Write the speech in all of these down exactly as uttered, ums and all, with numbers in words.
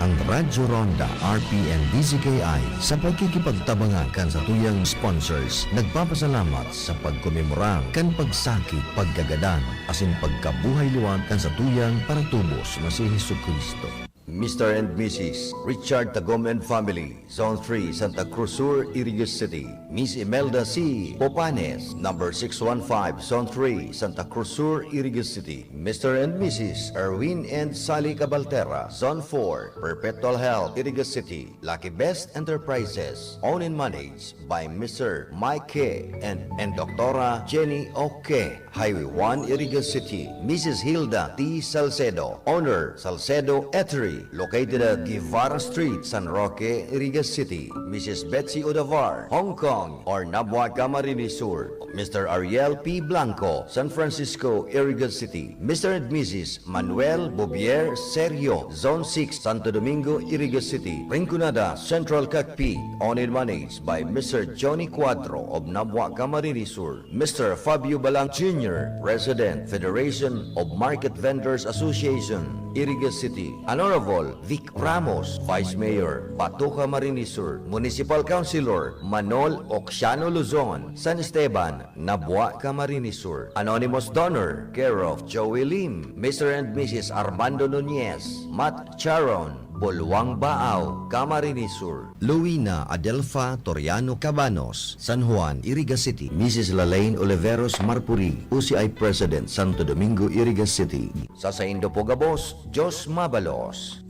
Ang Radyo Ronda, R P N D Z K I, sa pagkikipagtabangan kan satuyang sponsors, nagpapasalamat sa pagkomemorar kan pagsakit, pagkagadan, asin pagkabuhay liwat kan satuyang paratubos na si Jesu-Cristo. Mister and Missus Richard Tagom and family, Zone three, Santa Cruz Sur, Iriga City. Miss Imelda C. Popanes, number six one five, Zone three, Santa Cruz Sur, Iriga City. Mister and Missus Erwin and Sally Cabaltera, Zone four, Perpetual Health, Iriga City. Lucky Best Enterprises, owned and managed by Mister Mike K. and, and Doctora Jenny O K. Highway one, Iriga City. Missus Hilda T. Salcedo, owner, Salcedo Eatery, located at Guevara Street, San Roque, Iriga City. Missus Betsy Odavar, Hong Kong, or Nabua, Camarines Sur. Mister Ariel P. Blanco, San Francisco, Iriga City. Mister and Missus Manuel Bobier Serio, Zone six, Santo Domingo, Iriga City. Rinconada, Central Cacpi, owned and managed by Mister Johnny Cuadro of Nabua, Camarines Sur. Mister Fabio Balang Junior, President, Federation of Market Vendors Association, Iriga City. Honorable Vic Ramos, Vice Mayor, Bato, Camarines Sur. Municipal Councilor Manol Oxiano Luzon, San Esteban, Nabua, Camarines Sur. Anonymous donor, care of Joey Lim, Mister and Missus Armando Nunez, Matt Charon, Boluang Baao, Camarines Sur. Luina Adelfa Toriano Cabanos, San Juan, Iriga City. Missus Lalaine Oliveros Marpuri, U C I President, Santo Domingo, Iriga City. Sa saindo po gabos, Diyos mabalos.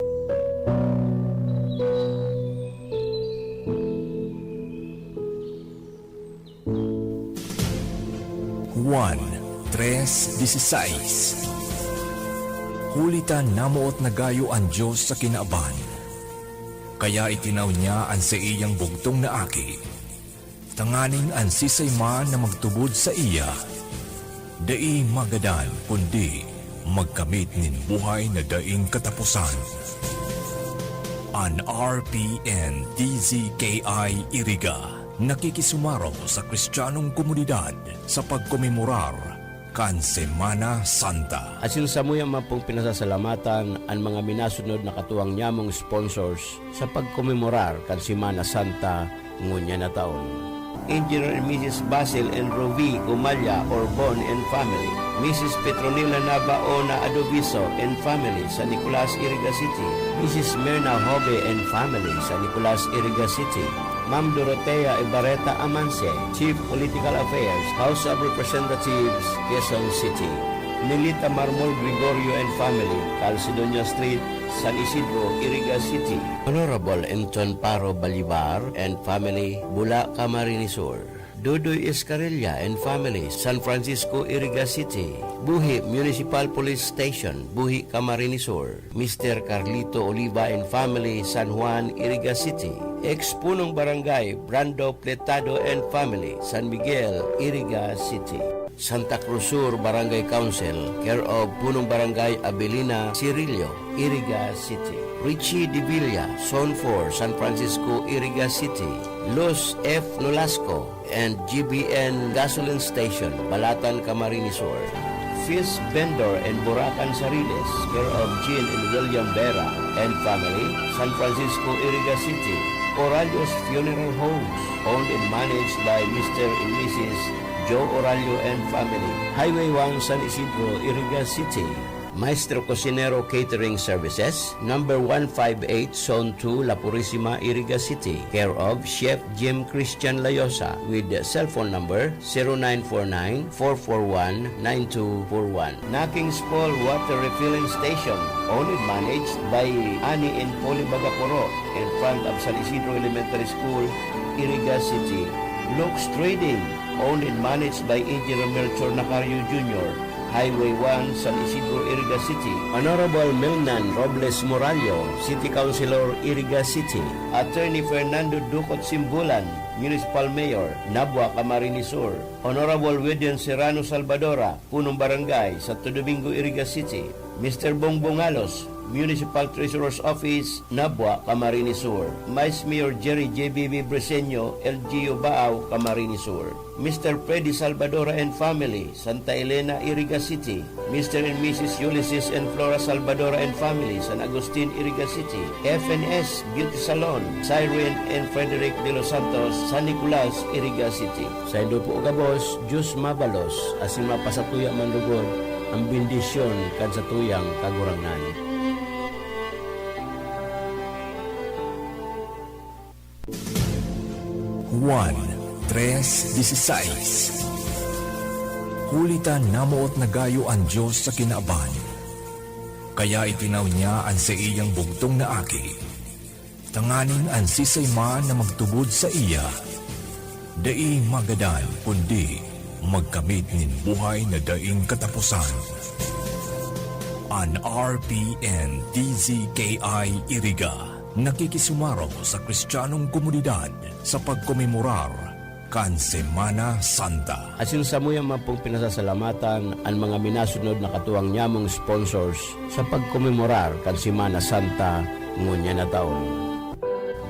Juan tres dieciséis. Huli ta namoot na gayo an Dios sa kinaban, kaya itinao niya an saiyang bugtong na Aki, tanganing an siisay man na magtubod saiya, dai magadan, kundi magkamit nin buhay na daing kataposan. An R P N D Z K I Iriga nakikisumaro sa Kristiyanong komunidad sa pagkomemorar kan Semana Santa. Asin samuya man pong pinasasalamatan an mga minasunod na katuwang nyamong sponsors sa pagkomemorar kan Semana Santa ngunyan na taon. Engineer and Missus Basil and Rovi Gumalla Orbon and family, Missus Petronila Nabaona Adoviso and family, San Nicolas, Iriga City, Missus Mirna Hobe and family, San Nicolas, Iriga City, Ma'am Dorotea Ibarreta Amanse, Chief Political Affairs, House of Representatives, Quezon City, Nelita Marmol Gregorio and family, Calcedonia Street, San Isidro, Iriga City. Honorable Enton Paro Balibar and family, Bula, Camarines Sur. Dudoy Escarilla and family, San Francisco, Iriga City. Buhi Municipal Police Station, Buhi, Camarines Sur. Mister Carlito Oliva and family, San Juan, Iriga City. Ex-punong barangay, Brando Pletado and family, San Miguel, Iriga City. Santa Cruz Sur Barangay Council, care of Punong Barangay Abelina Cirillo, Iriga City. Richie Divilla, Zone four, San Francisco, Iriga City. Luz F. Nolasco and G B N Gasoline Station, Balatan, Camarines Sur. Fish Vendor and Burakan Sariles, care of Jean and William Vera and family, San Francisco, Iriga City. Oralio's Funeral Homes, owned and managed by Mister and Missus Joe Oralio and family. Highway one, San Isidro, Iriga City. Maestro Cocinero Catering Services, number one five eight, Zone two, La Purisima, Iriga City, care of Chef Jim Christian Layosa, with cellphone number zero nine four nine, four four one, nine two four one. Naking's Fall Water Refilling Station, owned and managed by Ani and Polly Bagaporo, in front of San Isidro Elementary School, Iriga City. Lux Trading, owned and managed by Engineer Melchor Nacario Junior, Highway one, San Isidro, Iriga City. Honorable Milnan Robles Morallo, City Councilor, Iriga City. Attorney Fernando Ducot Simbulan, Municipal Mayor, Nabua, Camarines Sur. Honorable Widen Serrano Salvadora, Punong Barangay, Santo Domingo, Iriga City. Mister Bongbong Alos, Municipal Treasurer's Office, Nabua, Camarines Sur. Vice Mayor Jerry J B B Briseño, L G U Baao, Camarines Sur. Mister Freddy Salvadora and family, Santa Elena, Iriga City. Mister and Missus Ulysses and Flora Salvadora and family, San Agustin, Iriga City. F and S Beauty Salon, Cyrene and Frederick De Los Santos, San Nicolas, Iriga City. Saindo po gabos, Diyos mabalos, asin mapasatuya man lugod an bendisyon kan satuyang Kagurangnan. Juan tres dieciséis. Huli ta namoot na gayo an Dios sa kinaban, kaya itinaw niya an saiyang bugtong na Aki, tanganing an siisay man na magtubod saiya, dai magadan, kundi magkamit nin buhay na daing kataposan. An R P N D Z K I Iriga nakikisumarog sa Kristiyanong komunidad sa pagkomemorar kan Semana Santa. Asin samuya man pong pinasasalamatan an mga minasunod na katuwang nyamong sponsors sa pagkomemorar kan Semana Santa ngunyan na taon.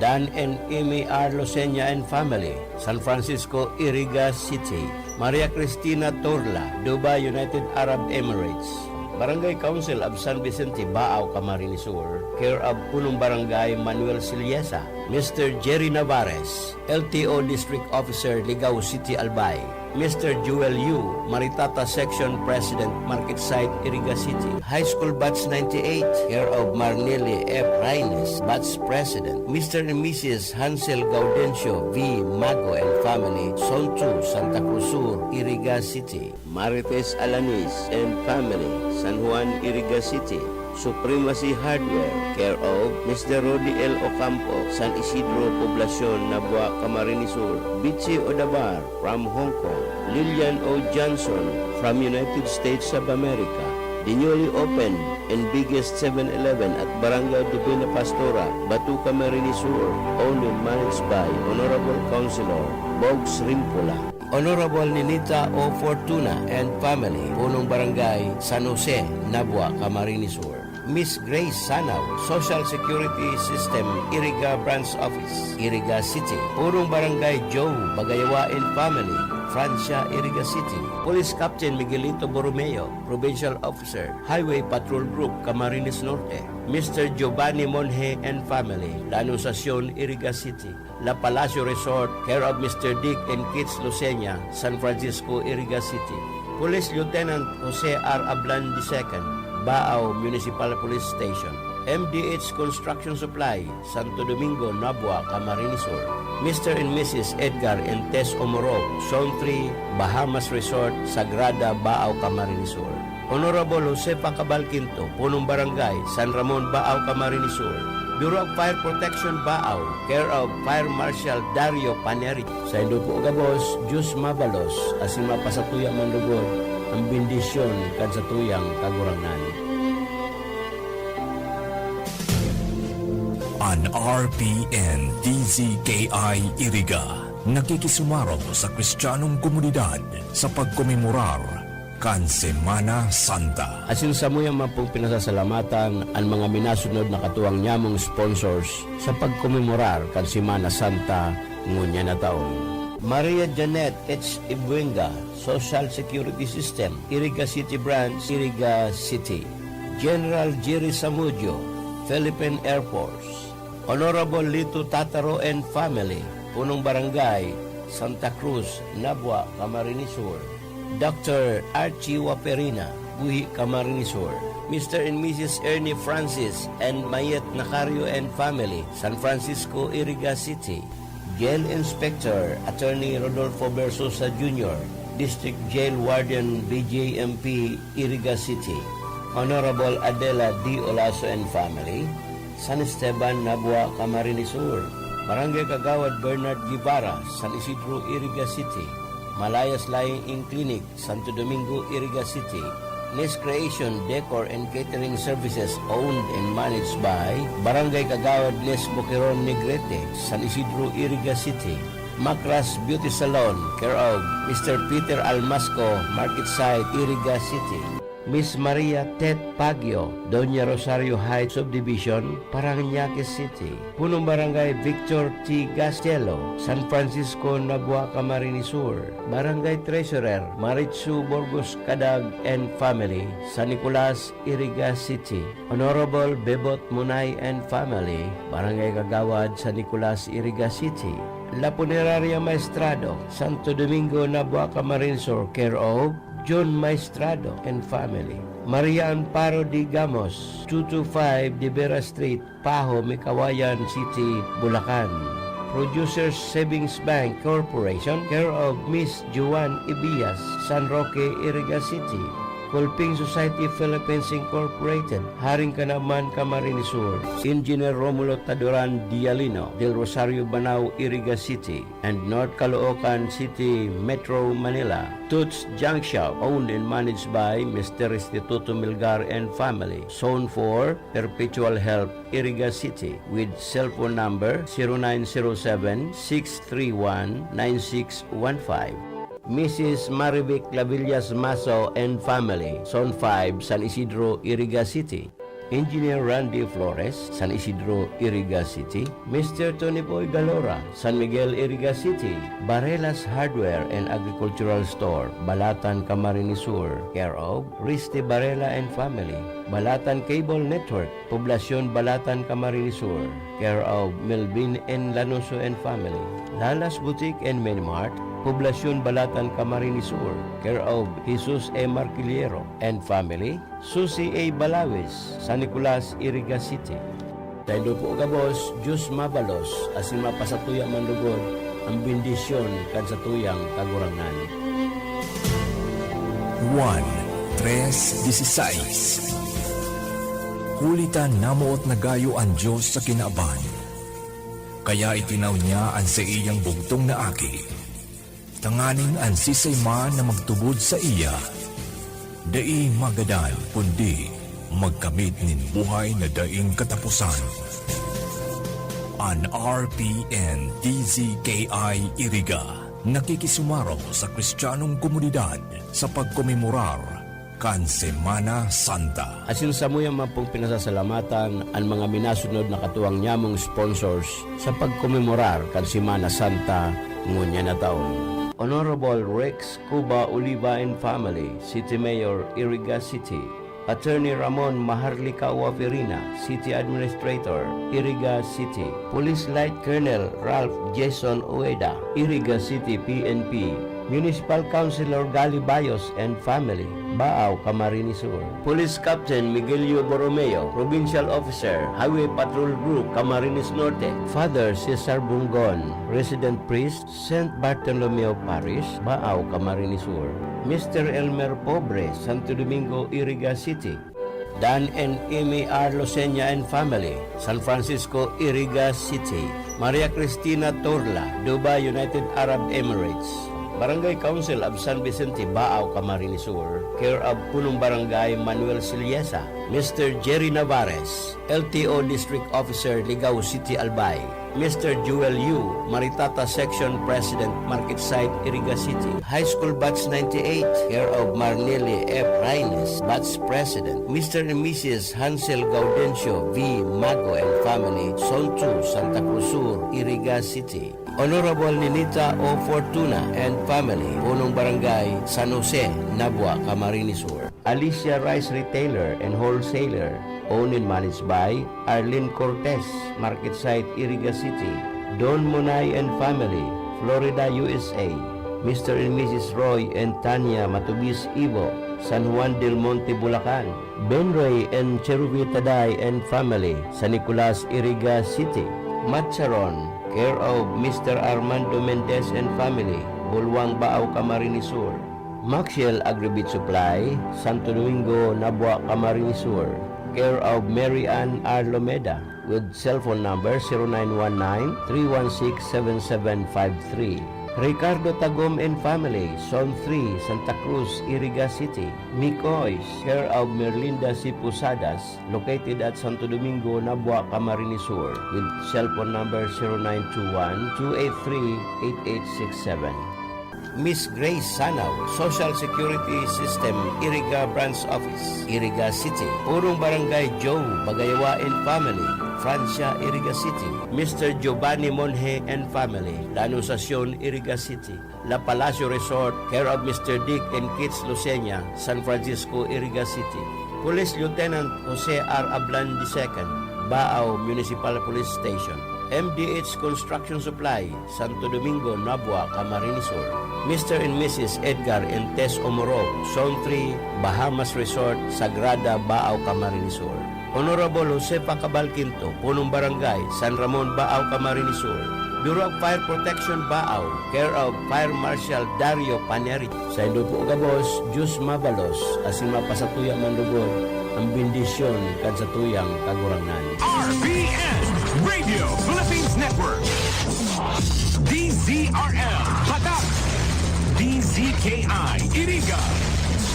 Dan and Amy R. Lucena and family, San Francisco, Iriga City. Maria Cristina Torla, Dubai, United Arab Emirates. Barangay Council of San Vicente, Baao, Camarines Sur, care of Punong Barangay Manuel Siliesa. Mister Jerry Navarez, L T O District Officer, Ligao City, Albay. Mister Joel Yu, Maritata Section President, Market Site, Iriga City. High School Batch ninety-eight, care of Marneli F. Raines, Batch President. Mister and Missus Hansel Gaudencio V. Mago and family, Zone two, Santa Cruz Sur, Iriga City. Marites Alanis and family, San Juan, Iriga City. Supremacy Hardware, care of Mister Rodi L. Ocampo, San Isidro Poblacion, Nabua, Camarines Sur. Bitsi Odabar, from Hong Kong. Lilian O. Johnson, from United States of America. The newly opened and biggest Seven Eleven at Barangay Divina Pastora, Batuca, Camarines Sur, owned and managed by Honorable Councilor Bogs Rimpola. Honorable Ninita O. Fortuna and family, Punong Barangay San Jose, Nabua, Camarines Sur. Miss Grace Sanaw, Social Security System, Iriga Branch Office, Iriga City. Punong Barangay Joe Bagayawa and family, Francia, Iriga City. Police Captain Miguelito Borromeo, Provincial Officer, Highway Patrol Group, Camarines Norte. Mister Giovanni Monje and family, La Anunciacion, Iriga City. La Palacio Resort, care of Mister Dick and Kids Lucena, San Francisco, Iriga City. Police Lieutenant Jose R. Ablan the second, Baao Municipal Police Station. M D H Construction Supply, Santo Domingo, Nabua, Camarines Sur. Mister and Missus Edgar and Tess Omoro, Zone three, Bahamas Resort, Sagrada, Baao, Camarines Sur. Honorable Josefa Cabal Quinto, Punong Barangay, San Ramon, Baao, Camarines Sur. Bureau of Fire Protection, Baao, care of Fire Marshal Dario Paneri. Saindo po gabos, Diyos mabalos, asin mapasatuya man lugod an bendisyon kan satuyang Kagurangnan. An R P N D Z K I Iriga nakikisumarog sa Kristiyanong komunidad sa pagkomemorar kan Semana Santa. Asin samuya man pong pinasasalamatan an mga minasunod na katuwang nyamong sponsors sa pagkomemorar kan Semana Santa ngunyan na taon. Maria Janet H. Ibuenga, Social Security System, Iriga City Branch, Iriga City. General Jerry Samudio, Philippine Air Force. Honorable Lito Tataro and family, Punong Barangay, Santa Cruz, Nabua, Camarines Sur. Doctor Archie Waperina, Buhi, Camarines Sur. Mister and Missus Ernie Francis and Mayet Nacario and family, San Francisco, Iriga City. Jail Inspector Attorney Rodolfo Versosa Junior, District Jail Warden, B J M P, Iriga City. Honorable Adela D. Olaso and family, San Esteban, Nabua, Camarines Sur. Barangay Kagawad Bernard Guevara, San Isidro, Iriga City. Malayas Lying-in Clinic, Santo Domingo, Iriga City. Nes Creation Decor and Catering Services, owned and managed by Barangay Kagawad Nes Boqueron, Negrete, San Isidro, Iriga City. Macras Beauty Salon, care of Mister Peter Almasco, Market Site, Iriga City. Miss Maria Tet Pagyo, Doña Rosario Heights Subdivision, Parañaque City. Punong Barangay Victor T. Gastielo, San Francisco, Nabua, Camarines Sur. Barangay Treasurer Maritsu Burgos Cadag and family, San Nicolas, Iriga City. Honorable Bebot Munay and family, Barangay Kagawad, San Nicolas, Iriga City. La Punerarya Maestrado, Santo Domingo, Nabua, Camarines Sur, care of John Maestrado and family. Maria Amparo de Gamos, two two five de Vera Street, Paho, Mikawayan City, Bulacan. Producers Savings Bank Corporation, care of Miss Joan Ibias, San Roque, Iriga City. Kulping Society Philippines Incorporated, Haring Kanaman, Camarines Sur. Engineer Romulo Taduran Dialino, Del Rosario, Banao, Iriga City, and North Caloocan City, Metro Manila. Toots Junk Shop, owned and managed by Mister Restituto Milgar and family. Zone four, Perpetual Health, Iriga City, with cellphone number zero nine zero seven, six three one, nine six one five. Missus Marivic Clavillas Maso and family, Zone five, San Isidro, Iriga City. Engineer Randy Flores, San Isidro, Iriga City. Mister Tony Boy Galora, San Miguel, Iriga City. Barelas Hardware and Agricultural Store, Balatan, Camarines Sur, care of Risty Barela and family. Balatan Cable Network, Poblacion Balatan, Camarines Sur, care of Melvin N. Lanoso and family. Lalas Boutique and Mini Mart, Poblacion Balatan, Camarines Sur, care of Jesus E. Marquillero and family. Susi A. Balawis, San Nicolas, Iriga City. Saindo po gabos, Diyos mabalos, asin mapasatuya man lugod an bendisyon kan satuyang Kagurangnan. Juan tres dieciséis. Huli ta namoot na gayo an Dios sa kinaban, kaya itinaw niya an saiyang bugtong na Aki, tanganing an siisay man na magtubod saiya dai magadan, kundi magkamit nin buhay na daing kataposan. An R P N D Z K I Iriga nakikisumaro sa Kristiyanong komunidad sa pagkomemorar kan Semana Santa. Asin samuya man pong pinasasalamatan an mga minasunod na katuwang nyamong sponsors sa pagkomemorar kan Semana Santa ngunyan na taon. Honorable Rex Cuba Oliva and family, City Mayor, Iriga City. Attorney Ramon Maharlika Waferina, City Administrator, Iriga City. Police Light Colonel Ralph Jason Ueda, Iriga City P N P. Municipal Councilor Gali Bayos and family, Baao, Camarines Sur. Police Captain Miguelio Borromeo, Provincial Officer, Highway Patrol Group, Camarines Norte. Father Cesar Bungon, Resident Priest, Saint Bartolomeo Parish, Baao, Camarines Sur. Mister Elmer Pobre, Santo Domingo, Iriga City. Dan and Amy R. Losenya and family, San Francisco, Iriga City. Maria Cristina Torla, Dubai, United Arab Emirates. Barangay Council of San Vicente, Baao, Camarines Sur, care of Punong Barangay Manuel Siliesa. Mister Jerry Navarez, L T O District Officer, Ligao City, Albay. Mister Joel Yu, Maritata Section President, Market Site, Iriga City. High School Batch ninety-eight, care of Marneli F. Raines, Batch President. Mister and Missus Hansel Gaudencio V. Mago and family, Zone two, Santa Cruz Sur, Iriga City. Honorable Ninita O. Fortuna and family, Punong Barangay, San Jose, Nabua, Camarines Sur. Alicia Rice Retailer and Wholesaler, owned and managed by Arlene Cortez, Market Site, Iriga City. Don Monay and family, Florida, U S A. Mister and Missus Roy and Tanya Matubis Ibo, San Juan del Monte, Bulacan. Ben Ray and Cherubi Taday and family, San Nicolas, Iriga City. Matcharon, care of Mister Armando Mendez and family, Bulwang, Baao, Camarines Sur. Maxiel Agribit Supply, Santo Domingo, Nabua, Camarines Sur, care of Mary Ann R. Lomeda, with cellphone number zero nine one nine, three one six, seven seven five three. Ricardo Tagom and family, Zone three, Santa Cruz, Iriga City. Mikoys, care of Merlinda C. Posadas, located at Santo Domingo, Nabua, Camarines Sur, with cellphone number zero nine two one, two eight three, eight eight six seven. Miss Grace Sanaw, Social Security System, Iriga Branch Office, Iriga City. Punong Barangay Joe Bagayawa and Family, Francia, Iriga City. Mister Giovanni Monje and Family, La Anunciacion, Iriga City. La Palacio Resort, care of Mister Dick and Kids Lucena, San Francisco, Iriga City. Police Lieutenant Jose R. Ablan the second, Baao Municipal Police Station. M D H Construction Supply, Santo Domingo, Nabua, Camarines Sur. Mister and Missus Edgar and Tess Omorog, Zone three, Bahamas Resort, Sagrada, Baao, Camarines Sur. Honorable Josefa Cabal Quinto, Punong Barangay, San Ramon, Baao, Camarines Sur. Bureau of Fire Protection, Baao, care of Fire Marshal Dario Paneri. Saindo po gabos, Diyos mabalos, asin mapasatuya man lugod ang bendisyon kan satuyang Kagurangnan. R P N, Radio Philippines Network. D Z R L, Hatak. D Z K I, Iriga.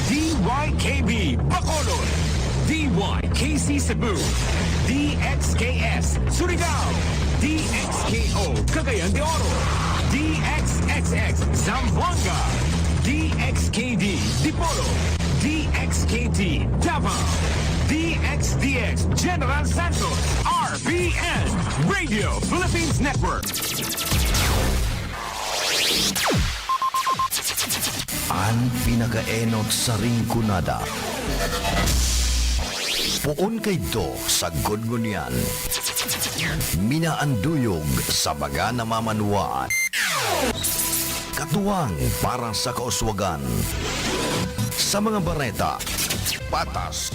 D Y K B, Bacolod. D Y K C Cebu. D X K S, Surigao. D X K O, Cagayan de Oro. D X X X, Zamboanga. D X K D, Dipolog. D X K T, Davao. D X D X, General Santos. R P N, Radio Philippines Network. An pinakaenot sa Rinconada. Poon kaidto sagkod ngunyan. Minaanduyog sa mga namamanwaan. Katuwang para sa kauswagan. Sa mga bareta, patas.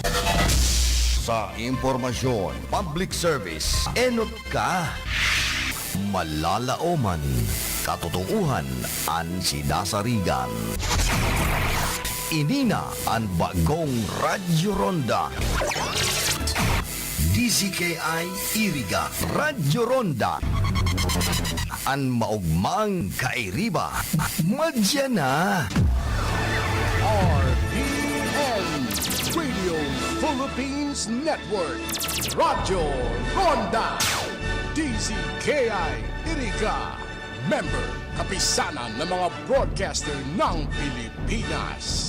Sa impormasyon, public service, enot ka. Malalaoman, katotoohan an sinasarigan. Ini na an bagong Radyo Ronda. D Z K I Iriga, Radyo Ronda. An maogmang kairiba, madya na. R P N, Radio Philippines Network, Radyo Ronda, D Z K I Iriga, member, kapisanan ng mga broadcaster ng Pilipinas.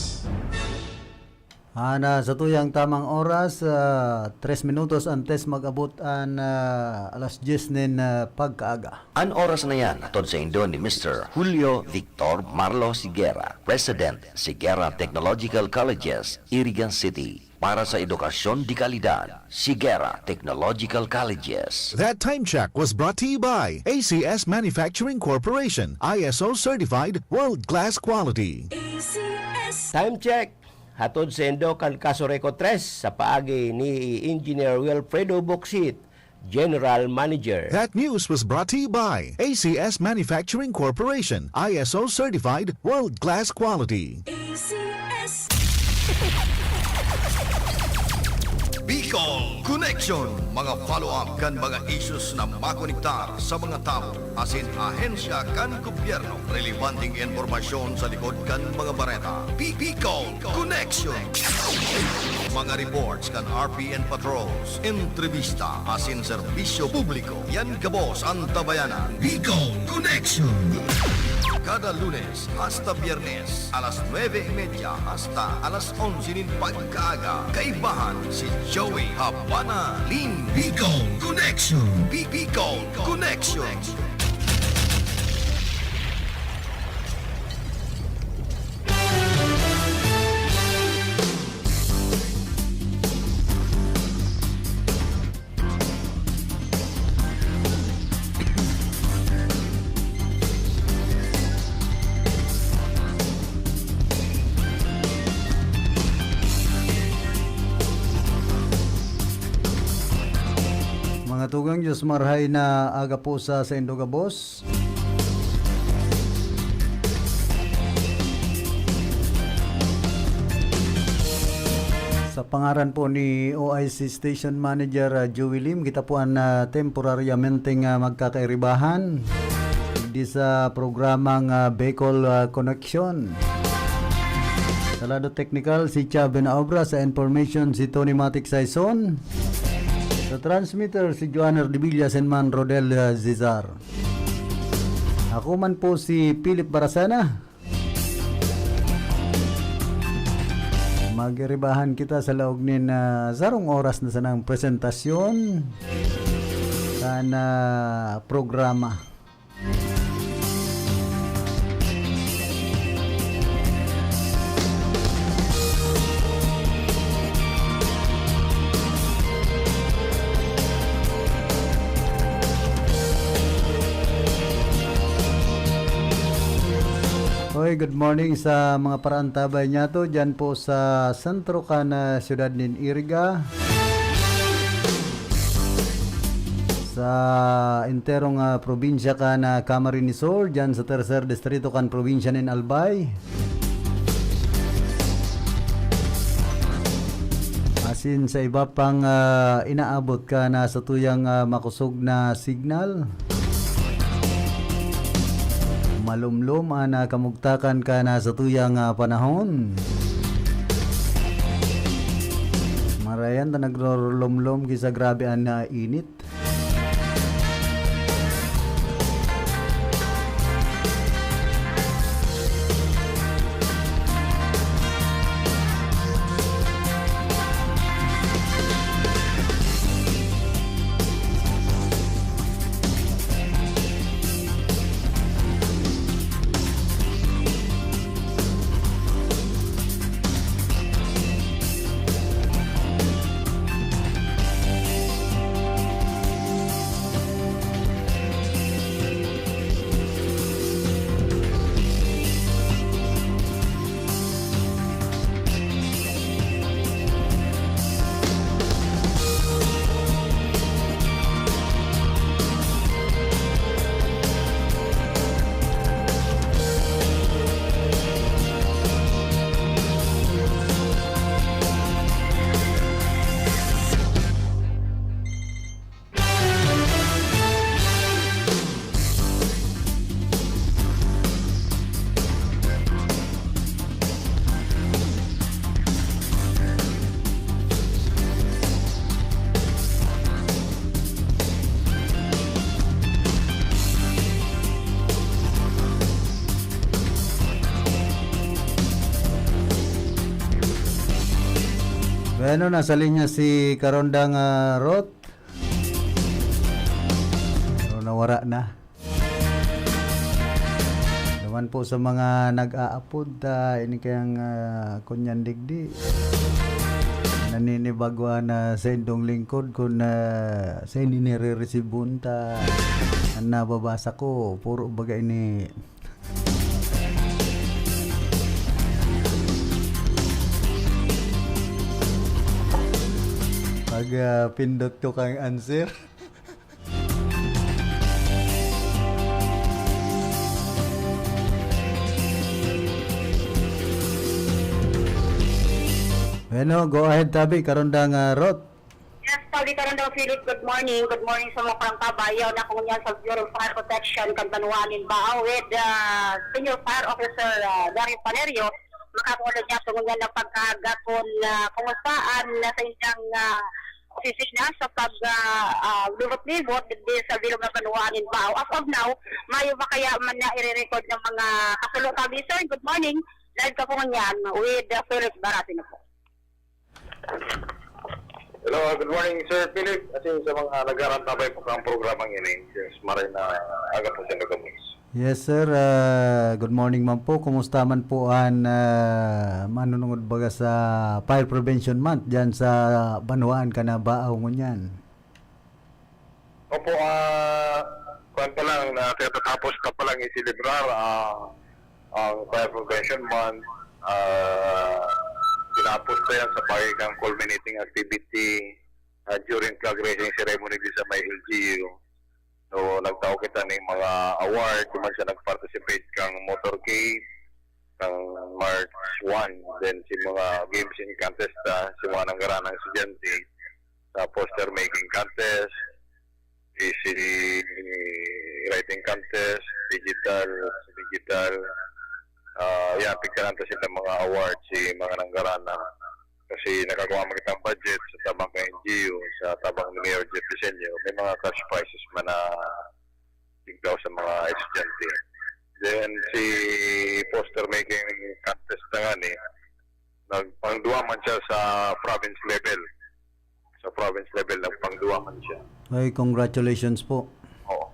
Ana, sa tuyang tamang oras, ah, tres minutos antes mag-abot an, ah, alas dyes nin, ah, pagkaaga. An oras na yan, hatod saindo ni Mister Julio Victor Marlo Sigera, President, Sigera Technological Colleges, Iriga City. Para sa edukasyon de kalidad, Sigera Technological Colleges. That time check was brought to you by A C S Manufacturing Corporation, I S O certified, world-class quality. A C S. Time check. Hatod saindo kan Casureco tres sa paagi ni Engineer Wilfredo Bocsit, General Manager. That news was brought to you by A C S Manufacturing Corporation, I S O certified, world-class quality. A C S. Bicol Connection, mga follow-up kan mga issues na makonektar sa mga tawo asin ahensya kan gobyerno. Relebanteng impormasyon sa likod kan mga bareta. Bi-, Bicol Connection. Mga reports kan R P N patrols, entrevista asin serbisyo publiko. Yan gabos an tabayanan. Bicol Connection. Kada Lunes hasta Biyernes, alas nuebe y media hasta alas onse nin pagkaaga. Kaibahan si Joey Habana Lin. Bicol Connection. Bi-, Bicol Connection. Mga tugang, Diyos marahay na aga po sa saindo gabos. Sa pangaran po ni O I C Station Manager, ah, Joey Lim, kita po an, ah, temporaryamenten, ah, magkakairibahan di sa programang, ah, Bicol, ah, Connection. Sa lado teknikal, si Chaben Obra, sa information, si Tony Matic Saison. Sa transmitter, si Joanner Dibillas and man Rodel, ah, Zizar. Ako man po si Philip Barasana. Magiribahan kita sa laog nin, ah, sarong oras na sanang presentasyon kan, ah, programa. Hoy, good morning sa mga paraantabay niyato diyan po sa sentro kan, ah, siyudad nin Iriga. Sa enterong, ah, probinsya kan, ah, Camarines Sur, diyan sa tercer distrito kan probinsya nin Albay. Asin sa iba pang, ah, inaabot kan satuyang, ah, makosog na signal. Malumlom an, ah, kamugtakan kan satuyang, ah, panahon. Marayan ta nagrorulomlom ki sa grabe an, ah, init. Bueno, nasa linya si Karondang, ah, Rot. Pero nawara na. Naman po sa mga nag-aapod, ah, ini kayang, ah, kunyan digdi. Naninibagwa na sa indong lingkod kun, ah, sa ini nire-receive ta. Ang nababasa ko, puro baga ini. Pag, ah, pindot ko kang answer. Bueno, go ahead, tabi, Karondang, ah, Rot. Yes, Tabi Karondang Philip, good morning. Good morning sa mga parang kabayo na kung yan sa Bureau of Fire Protection, kan Banwaan nin Bao, with, ah, Senior Fire Officer, ah, Dario Valerio. Makakungulod niya kung yan ang pagkahagakon na kung saan na sa inyong, ah, opisina sa pag, ah, ah, libot-libot digdi sa bilog na Banwaan nin Bao. As of now, mayo pa kaya man na ire-record ng mga kasulo? Tabi, sir, good morning. Live ka po ngunyan with, ah, Philip Barati na po. Hello, good morning, Sir Philip. Asin sa mga nagarantabay po kang programang ini, yes, maray na aga po sa Nagamis. Yes, sir. Ah, good morning man po. Kumusta man po an, ah, manunungod baga sa Fire Prevention Month diyan sa Banwaan kan Bao ngunyan? Opo, ah, kuwan pa lang, na katatapos ka pa lang iselebrar, ah, ang Fire Prevention Month. Ah, tinapos na yan sa pagiging culminating activity, ah, during flag raising ceremony din sa may L G U. So, nagtao kita ning mga award, kung man siya nag-participate kang motorcade, kang March one, then si mga games in contest, ah, si mga nanggaranang estudyante, sa poster making contest, si, si writing contest, digital, digital, ah, yan, pigkanan ta sila mga award, si mga nanggarana. Kasi nakagawa man kitang budget sa tabang ka N G O, sa tabang ni Mayor Jeff Diseño, may mga cash prizes man na tigdaw sa mga estudyante. Then, si poster making contest na nga ni, Nagpangduwa man siya sa province level. Sa province level, nagpangduwa man siya. Ay, congratulations po. Oo.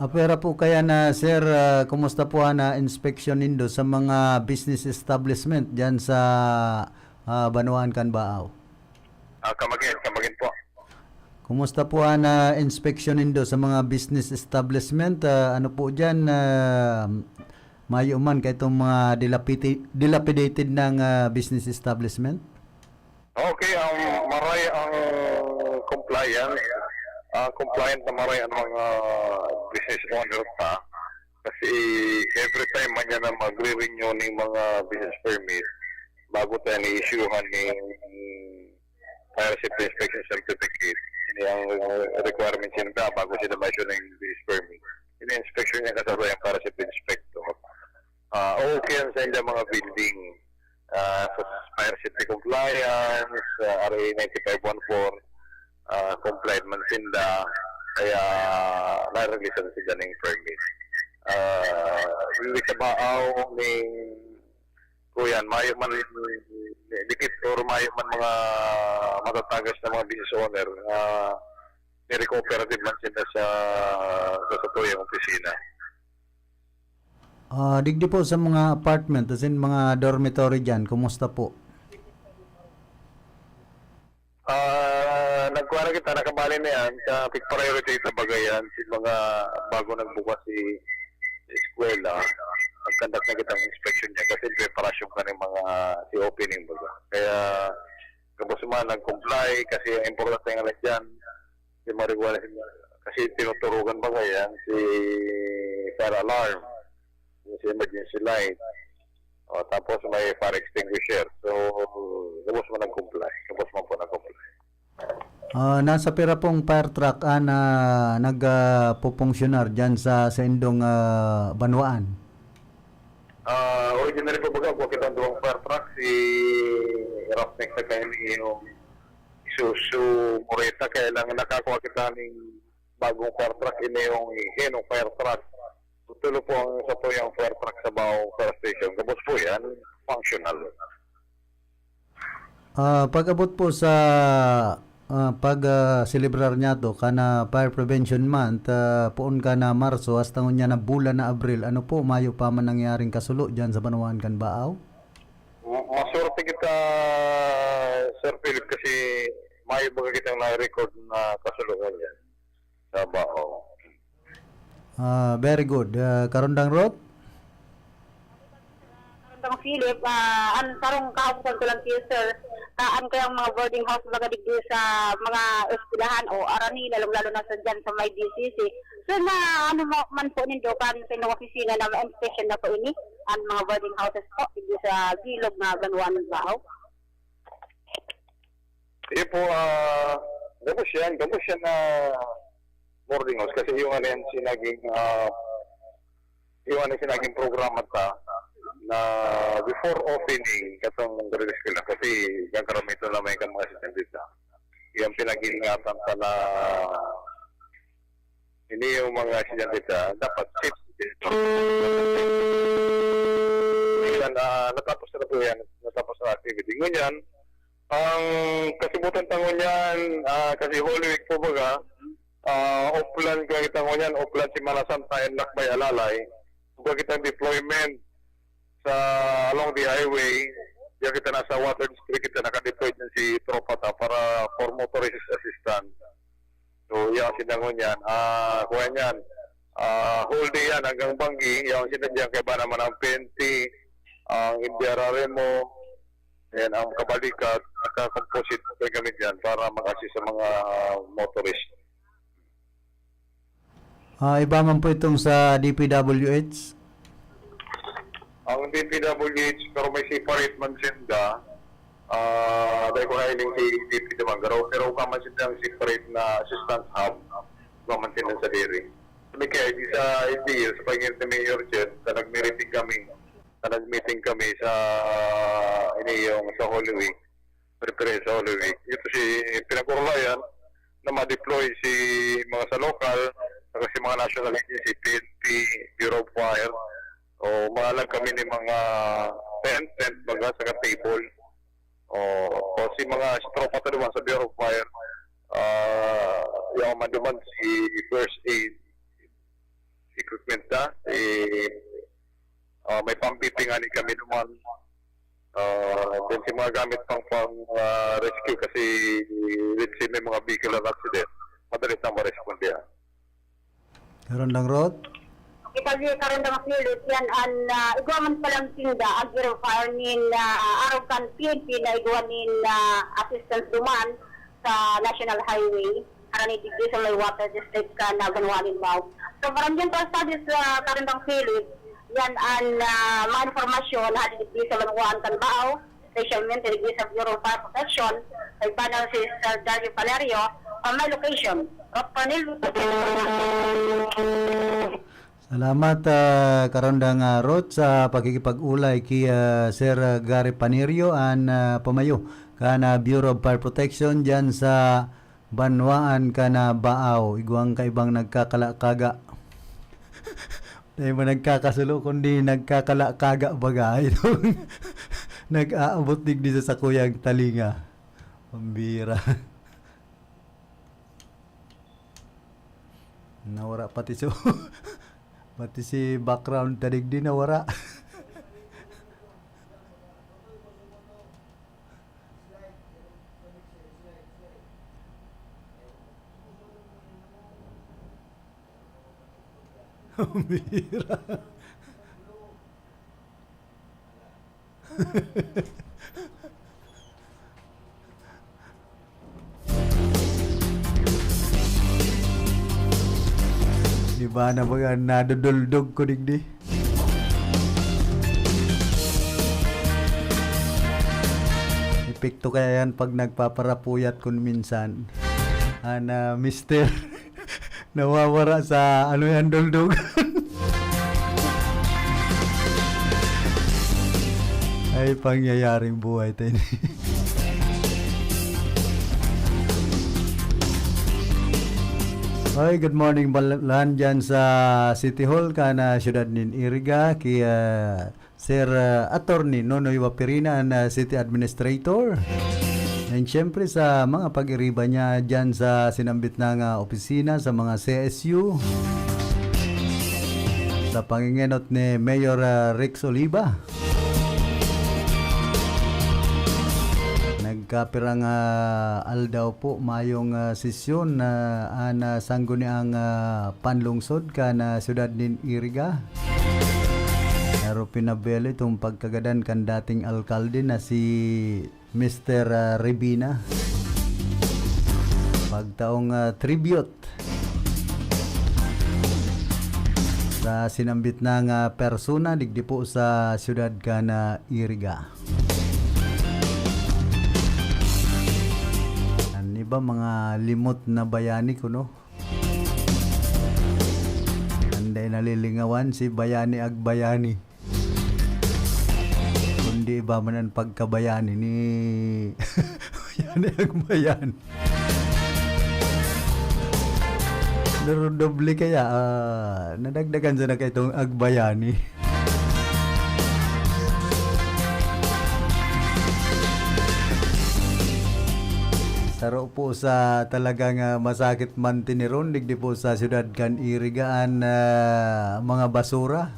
Apwera po kaya na, sir, ah, kumusta po ang, ah, inspection nindo sa mga business establishment diyan sa, ah, Banwaan kan Baao? Ah, come again, come again po. Kumusta po ang, ah, inspection nindo sa mga business establishment? Ah, ano po diyan, ah, mayo man kaitong mga dilapiti-, dilapidated ng, ah, business establishment? Okay, ang maray ang compliance. Ah, compliant na maray ang mga business owner ta. Kasi every time man yan na magre-renew ning mga business permit, bago tayo ni-issuehan ning fire safety inspection certificate. Ini ang requirements nila bago sila ma-issue ng business permit. Ini-inspection niya kasabay ang fire safety inspector. Ah, okay yan sa ilang mga building. Ah, sa fire safety compliance, ah, R A ninety-five one four, ah, complied man sila, kaya na-release na sila ng permit. Ah, hindi sa Baao, ni Kuyan, mayo man dikit or mayo man mga matatagas na mga business owner na nire-cooperative man sila sa, sa satuyang opisina. Ah, digdi po sa mga apartment, as in mga dormitory diyan, kumusta po? Ah, nagkuha na kita, nakabali na yan. Sa big priority sa bagay yan, si mga bago nagbukas si eskwela, nag-conduct na kitang inspection niya kasi preparasyon ka ng mga si opening baga. Kaya, gabos man, nag-comply kasi ang importante nga lang dyan, si Marijuana, kasi tinuturugan baga yan, si fire alarm, si emergency light. O, tapos may fire extinguisher. So, gabos man nag-comply. Gabos man po nag-comply. Ah, nasa pira pong fire truck ang, ah, nag, ah, pupunksyonar diyan sa, sa indong, ah, banwaan? Ah, originally po baga, kung kitang duwang fire truck, si Roughneck sa kayo yung Isuzu Moreta, kaya lang nakakuha kita ng bagong fire truck, ini yung Hino fire truck. Tulo po ang isa po yung fire truck sa Baao Fire Station. Gabos po yan, functional. Ah, pag-abot po sa, ah, pag, ah, selebrar niyato kan, ah, Fire Prevention Month, ah, poon kan, ah, Marso, hasta ngunyan na bulan na Abril, ano po, mayo pa man nangyaring kasulo diyan sa banwaan kan Baao? Ma-, maswerte kita, Sir Philip, kasi mayo baga kitang na-record na kasulo ngunyan sa Baao. Ah, very good. Ah, Karundang Ruth? Karundang Philip, ah, an sarong kahapusan ko lang kayo, sir. Ah, an kayang mga boarding house baga digdi sa mga eskwelahan o arani, lalong-lalo na sa dyan sa may D C C. So, na ano mo, man po nindo kan sa inyong opisina na ma-inspection na po ini, ang mga boarding houses po, digdi sa bilog na banwaan ng Baao? Iyo po, ah, gabos yan. Gabos yan na boarding house kasi yung ano yan, sinaging, ah, yung ano, sinaging programa ta na before opening, katong grade school na, kasi yung karamihan na may kang mga estudyante ta. Yung pinag-iingatan ta na ini yung mga estudyante ta, dapat safe. Minsan, ah, natapos na po yan, natapos na activity. Ngunyan, ang kasibutan ta ngunyan, ah, kasi Holy Week po baga, ah, offline ka kita ngunyan, offline Semana Santa and Lakbay Alalay. Baga kitang deployment sa along the highway, diyan kita nasa Water District, kita naka-deploy dyan si tropa ta para for motorist assistance. So, yan, sinangon yan. Ah, kuha niyan. Ah, whole day yan hanggang Banggi. Yan, sinadya kay ba naman ang P N P, ang India Raremo, and ang Kabalikat, naka-composite po kami dyan para mag-assist sa mga motorist. Ah, iba man po itong sa D P W H? Ang D P W H, pero may separate man sinda. Ah, dahil ko na ining si D P naman, pero, pero ka man sinda ang separate na assistance hub, iba man sinda sa diri. Kami kaya, di sa L G U, sa pangyayaring ni Mayor Chen, sa nag-meeting kami, sa nag-meeting kami sa, ini yung sa Holy Week, prepare sa Holy Week. Ito si pinag-urulayan na ma-deploy si mga sa local, saka si mga national agency, P N P, Bureau of Fire, o maalag kami ni mga tent, tent baga, sa people. O, o si mga tropa ta duman sa Bureau of Fire, ah, yaon man duman si first aid equipment na, si, ah, may pang-B P ngani kami duman. Ah, then si mga gamit pang, pang, ah, rescue kasi, let's say, may mga vehicle na accident, madali na ma-respondihan. Karandang Rot? Kita si Karandang Philip, yan an, ah, igwa man palang sinda, ag-fire nin, ah, arog kan P N P na igwa nin, ah, assistance duman sa National Highway, harani digdi sa may water district kan Banwaan nin Bao. So, maraming pa studies, ah, Karandang Philip, yan an, ah, mga informasyon na digdi sa Banwaan kan Bao, specialmente digdi sa Bureau of Fire Protection, kay Banal si Sir Dario Valerio, on my location, Rock Panel. Salamat, ah, Karandang, ah, Rot, sa pakikipag-ulay ki, ah, Sir, ah, Gary Panerio, an, ah, pamayo kan, ah, Bureau of Fire Protection diyan sa Banwaan kan, ah, Bao. Igwang kaibang nagkakalakaga. Dai man nagkakasulo, kundi nagkakalakaga baga. Itong nag-aabot digdi sa sakuyang talinga. Pambira. Nawara pati si, pati si background ta digdi nawara. Pambira. Iba na baga an naduduldog ko digdi. Epekto kaya yan pag nagpaparapuyat kun minsan. An, ah, mister. Nawawara sa ano yan, duldog. Ay, pangyayaring buhay tayo. Ay, good morning, bal-, lahan dyan sa City Hall, kan, ah, siyudad nin Iriga, kay, ah, Sir, ah, Attorney Nonoy Wapirina, an, ah, City Administrator. And syempre sa mga pag-iriba niya dyan sa sinambit na nga opisina, sa mga C S U. Sa pangingenot ni Mayor, ah, Rex Oliva. Nagkapirang, ah, aldaw po, mayong, ah, sesyon na, ah, na sangguniang, ah, panlungsod kan, ah, siyudad nin Iriga. Pero pinabelo itong pagkagadan kan dating alkalde na si Mister, ah, Ribina. Pagtaong, ah, tribute sa sinambit na nga persona digdi po sa siyudad kan, ah, Iriga. An iba, mga limot na bayani kuno. An dai nalilingawan si Bayani Agbayani. Kundi iba man an pagkabayani ni Bayani Agbayani. Pero doble kaya, ah, nadagdagan sana kaitong Agbayani. Saro po sa talagang, ah, masakit man tiniron, digdi po sa siyudad kan Iriga an, ah, mga basura,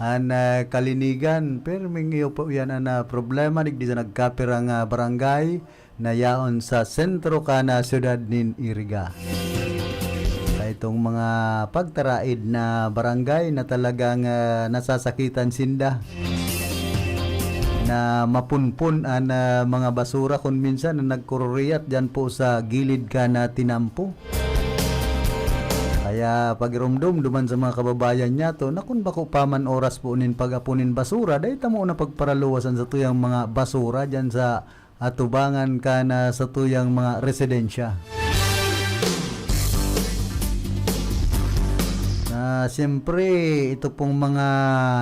an, ah, kalinigan. Pero mingiyo po yan an, ah, problema digdi sa nagkapirang, ah, barangay na yaon sa sentro kan, ah, siyudad nin Iriga. Sa itong mga pagtaraid na barangay na talagang, ah, nasasakitan sinda na mapunpon an, ah, mga basura kun minsan na nagkururiyat diyan po sa gilid kan, ah, tinampo. Kaya pagiromdom duman sa mga kababayan niyato, na kun bako pa man oras po nin pag-apon nin basura, dai ta mo na pagparaluwas an satuyang mga basura diyan sa atubangan kan, ah, satuyang mga residensya. Na siyempre, ito pong mga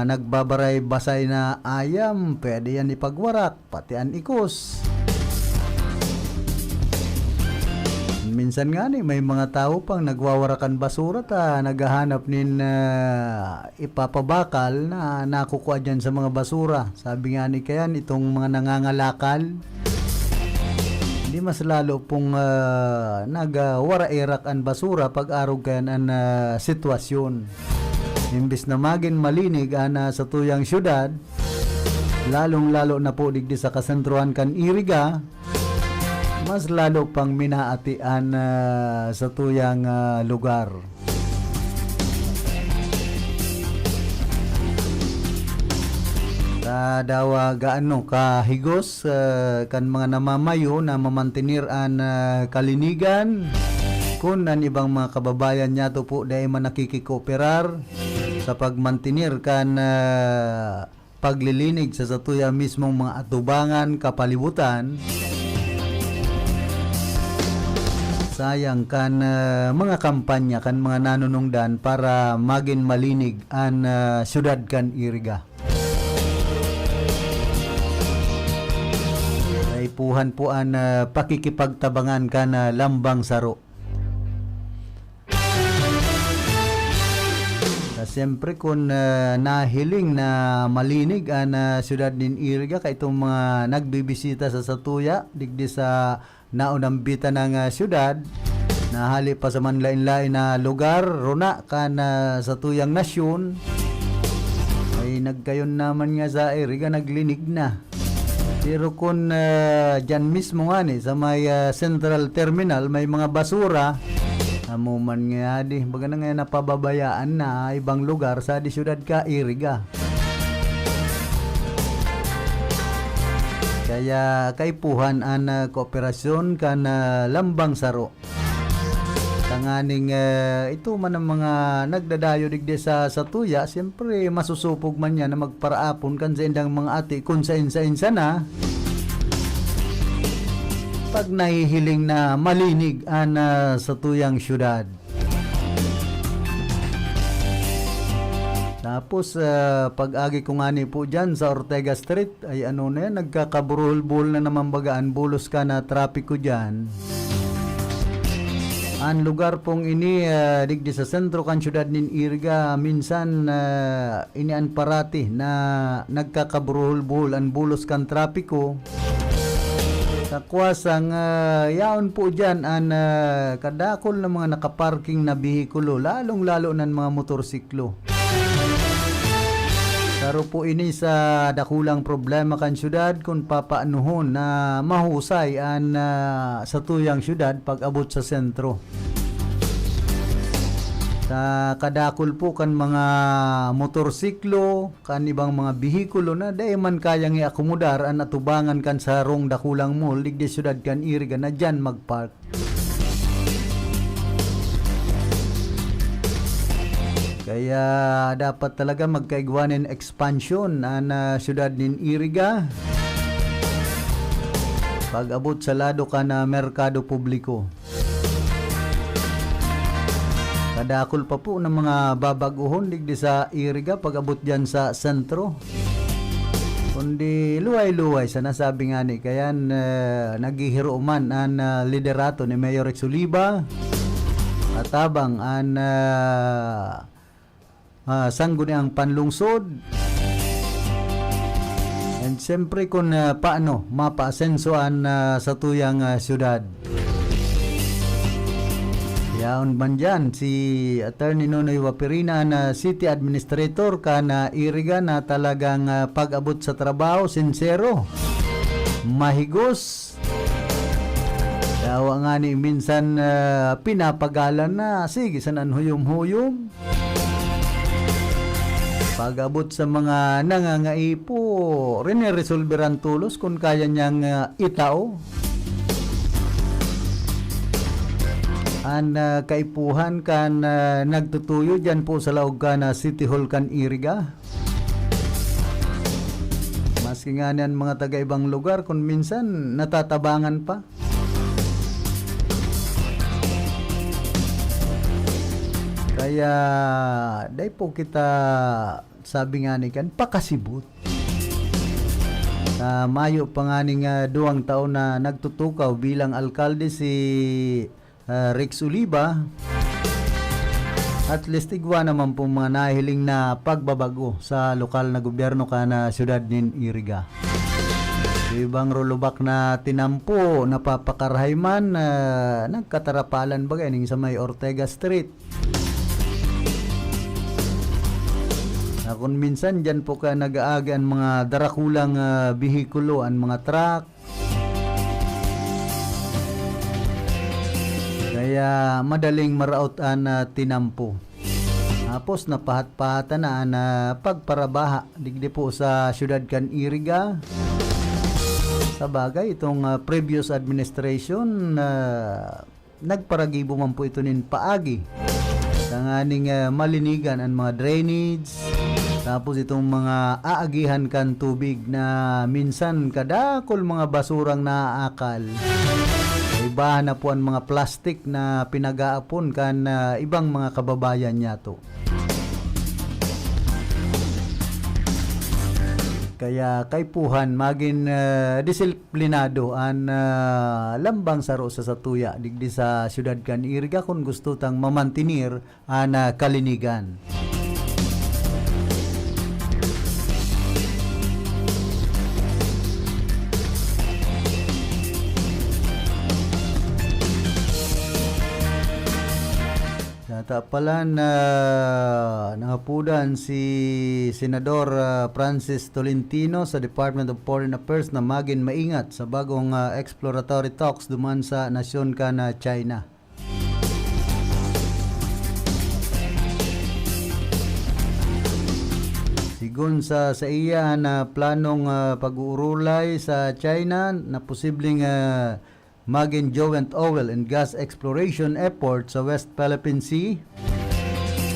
nagbabaray-basay na ayam, pwede yan ipagwarak, pati an ikos. Minsan nga ni, may mga tawo pang nagwawara kan basura ta naghahanap nin, ah, ipapabakal na nakukua diyan sa mga basura. Sabi nga ni kayan, itong mga nangangalakal, di mas lalo pong, ah, nagwara-erak an basura pag arog kayan an, ah, sitwasyon. Imbis na magin malinig an, ah, satuyang syudad, lalong-lalo na po digdi sa kasentrohan kan Iriga, mas lalo pang minaatian, ah, sa tuyang, ah, lugar. Sa dawa gaano kahigos, ah, kan mga namamayo na mamantener an, ah, kalinigan, kun an ibang mga kababayan niyato po dai man nakikikooperar sa pagmantener kan, ah, paglilinig sa satuya mismong mga atubangan, kapalibutan, sayang kan, ah, mga kampanya kan mga nanunungdan para magin malinig an, ah, syudad kan Iriga. Kaipuhan po an, ah, pakikipagtabangan kan, ah, lambang saro. Ta siyempre kun, ah, nahiling na malinig an, ah, siyudad nin Iriga kaitong mga nagbibisita sa satuya digdi sa naunambitan nang, ah, siyudad, na hali pa sa manlain-lain na lugar, runa kan, ah, satuyang nasyon, ay nagkayon naman nga sa Iriga naglinig na. Pero kun, ah, diyan mismo ngani sa may, ah, central terminal may mga basura, amo man ngaya di, baga na ngaya napababayaan na ibang lugar sa di syudad ka Iriga. Kaya kaipuhan an, ah, kooperasyon kan, ah, lambang saro. Tanganing, eh, ito man ang mga nagdadayo digdi sa satuya, siyempre masusupog man yan na magparaapon kan saindang mga ati kun sain-sain sana. Pag nahihiling na malinig an, ah, satuyang syudad. Tapos, ah, pag-agi ko ngani po diyan sa Ortega Street, ay ano na yan, nagkakaburuhol-buhol na naman baga an bulos ka na trapiko diyan. An lugar pong ini, ah, digdi sa sentro kan syudad nin Iriga, minsan, ah, ini an parati na nagkakaburuhol-buhol an bulos kan trapiko. Sa kuwasang, ah, yaon po diyan an, ah, kadakol na mga nakaparking na behikulo, lalong-lalo na an mga motorsiklo. Saro po ini sa dakulang problema kan syudad kun papaanohon na mahusay an, ah, satuyang syudad pag-abot sa sentro. Sa kadakol po kan mga motorsiklo, kan ibang mga behikulo na dai man kayang iakomodar an atubangan kan sarong dakulang mall digdi syudad kan Iriga na diyan magpark. Kaya dapat talaga magkaigwa nin expansion an, ah, syudad nin Iriga pag-abot sa lado kan, ah, merkado publiko. Kadakol pa po ng mga babaguhon digdi sa Iriga pag-abot diyan sa sentro. Kundi luway-luway sana, sabi nga ni kayan, eh, naghihiroman an, ah, liderato ni Mayor Rex Oliva, atabang an, ah, ah, Sangguniang Panlungsod. And siyempre, kung, ah, paano mapaasenso an, ah, satuyang, ah, syudad. Yaon man dyan, si Attorney Nonoy Waperina na City Administrator kan, ah, Iriga na talagang, ah, pag-abot sa trabaho, sinsero, mahigos. Dawa nga ni minsan, ah, pinapagalan na, sige, sanan huyom-huyom. Pag-abot sa mga nangangaipo, rineresolberan tolos kun kaya niyang, ah, itao. An, ah, kaipuhan kan, ah, nagtutuyo diyan po sa laog kan, ah, City Hall kan Iriga. Maski nga niyan mga taga ibang lugar, kun minsan natatabangan pa. Kaya, dai po kita, sabi nga ni kan, pakasibot. Sa mayo pa nga ning, ah, duwang taon na nagtutukaw bilang alkalde si ah, Rex Oliva, at least igwa naman po mga nahiling na pagbabago sa lokal na gobyerno kan, ah, siyudad nin Iriga. Sa ibang rulubak na tinampo, napapakarahay man, ah, nagkatarapalan baga ning sa may Ortega Street. Na kung minsan, dyan po ka nag-aagi an mga darakulang, ah, behikulo, an mga truck. Kaya madaling maraot an, ah, tinampo. Tapos napahat-pahatan na an, ah, pagparabaha digdi po sa siyudad kan Iriga. Sa bagay, itong, ah, previous administration, ah, nagparagibo man po ito nin paagi tanganing, ah, malinigan an mga drainage, tapos itong mga aagihan kan tubig na minsan kadakol mga basurang naaakal. Ibahan na po an mga plastik na pinag-aapon kan, ah, ibang mga kababayan niyato. Kaya kaipuhan magin, ah, disil- disiplinado an, ah, lambang saro sa satuya digdi sa siyudad kan Iriga kun gusto tang mamantinir an, ah, kalinigan. Sa tapalan, ah, nangapudan si Senador, ah, Francis Tolentino sa Department of Foreign Affairs na magin maingat sa bagong, ah, exploratory talks duman sa nasyon kan, ah, China. Sigon sa saiya na planong, ah, pag-uurulay sa China na posibleng, ah, magin joint oil and gas exploration effort sa West Philippine Sea.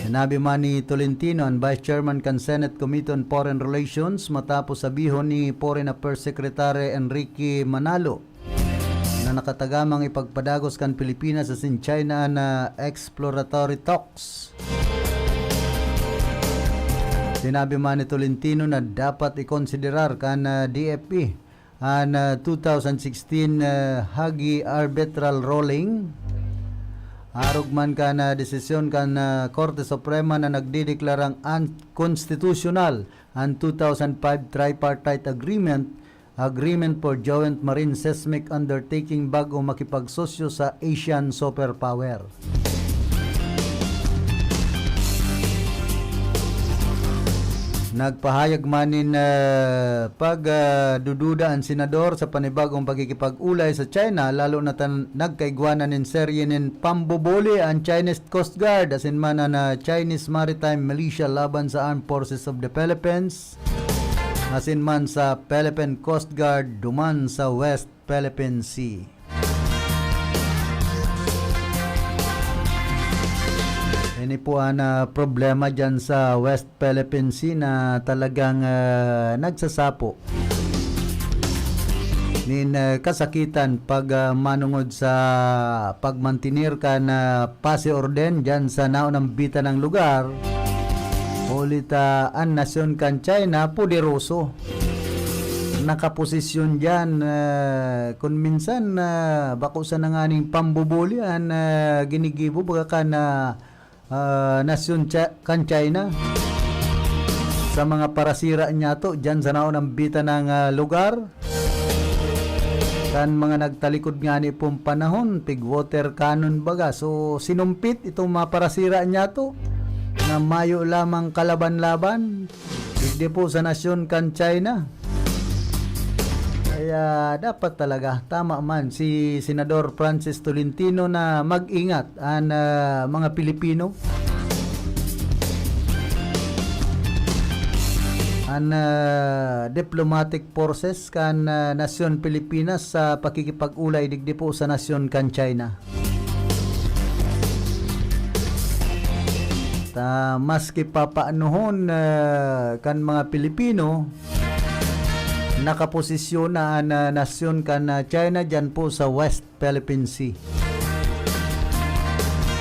Sinabi man ni Tolentino, an Vice Chairman kan Senate Committee on Foreign Relations, matapos sabihon ni Foreign Affairs Secretary Enrique Manalo na nakatagamang ipagpadagos kan Pilipinas asin China na exploratory talks. Sinabi man ni Tolentino na dapat ikonsiderar kan, ah, D F E an, ah, two thousand sixteen, ah, Hague Arbitral Ruling. Arog man kan, ah, desisyon kan, ah, Korte Suprema na nagdideklarang unconstitutional an two thousand five Tripartite Agreement, Agreement for Joint Marine Seismic Undertaking bago makipagsosyo sa Asian Superpower. Nagpahayag man nin, ah, pag, ah, dududa an senador sa panibagong pakikipag-ulay sa China, lalo na tan nagkaigwa na nin serye nin pambubuli an Chinese Coast Guard asin man an, ah, Chinese Maritime Militia laban sa Armed Forces of the Philippines asin man sa Philippine Coast Guard duman sa West Philippine Sea. Ini po an, ah, problema diyan sa West Philippine Sea na talagang, ah, nagsasapo nin, ah, kasakitan pag, ah, manongod sa pagmantener kan, ah, pase orden diyan sa naunambitan nang lugar. Huli ta an nasyon kan China, poderoso. Nakaposisyon diyan, ah, kun minsan, ah, bako sana nganing pambubuli an, ah, ginigibo baga kan, ah, ah, nasyon Cha-, kan China sa mga parasira niyato diyan sa naunambitan nang, ah, lugar. Kan mga nagtalikod ngani pong panahon, pig water cannon baga. So, sinumpit itong mga parasira niyato na mayo lamang kalaban-laban. Digdi po sa nasyon kan China. Kaya dapat talaga, tama man si Senador Francis Tolentino na mag-ingat an, ah, mga Pilipino, an, ah, diplomatic forces kan, ah, nasyon Pilipinas sa pakikipag-ulay digdi po sa nasyon kan China. Ta, maski papaanohon, ah, kan mga Pilipino, nakaposisyon na an, ah, nasyon kan, ah, China diyan po sa West Philippine Sea.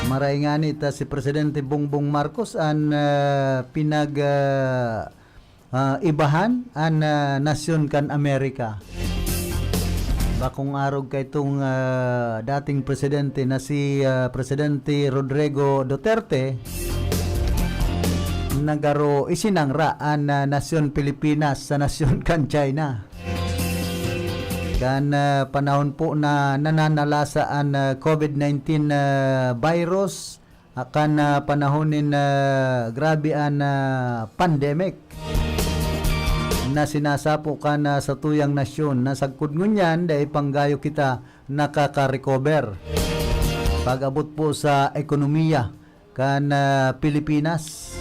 Maray ngani ta si Presidente Bongbong Marcos an, ah, pinag, ah, ah, ibahan an, ah, nasyon kan Amerika. Bakong arog kay itong, ah, dating presidente na si, ah, Presidente Rodrigo Duterte, nagaro isinangra an, ah, nasyon Pilipinas sa nasyon kan China. Kan, ah, panahon po na nananalasa an, ah, covid nineteen, ah, virus, akan, ah, panahon nin, ah, grabe an, ah, pandemic na sinasapo kan, ah, satuyang nasyon, na sagkod ngunyan dai panggayo kita nakaka-recover. Pag-abot po sa ekonomiya kan, ah, Pilipinas.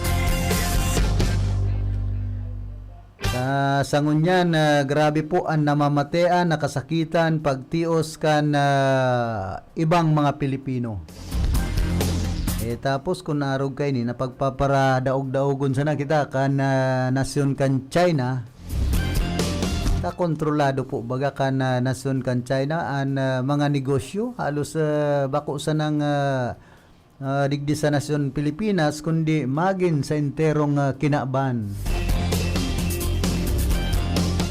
Ah, sa ngunyan, ah, grabe po an namamatean, nakasakitan, pagtios kan, ah, ibang mga Pilipino. Eh, tapos kun arog kaini, napagpaparadaog-daogon sana kita kan, ah, nasyon kan China. Ta kontrolado po baga kan, ah, nasyon kan China an, ah, mga negosyo. Halos, ah, bako sanang, ah, ah, digdi sa nasyon Pilipinas, kundi magin sa enterong, ah, kinaban.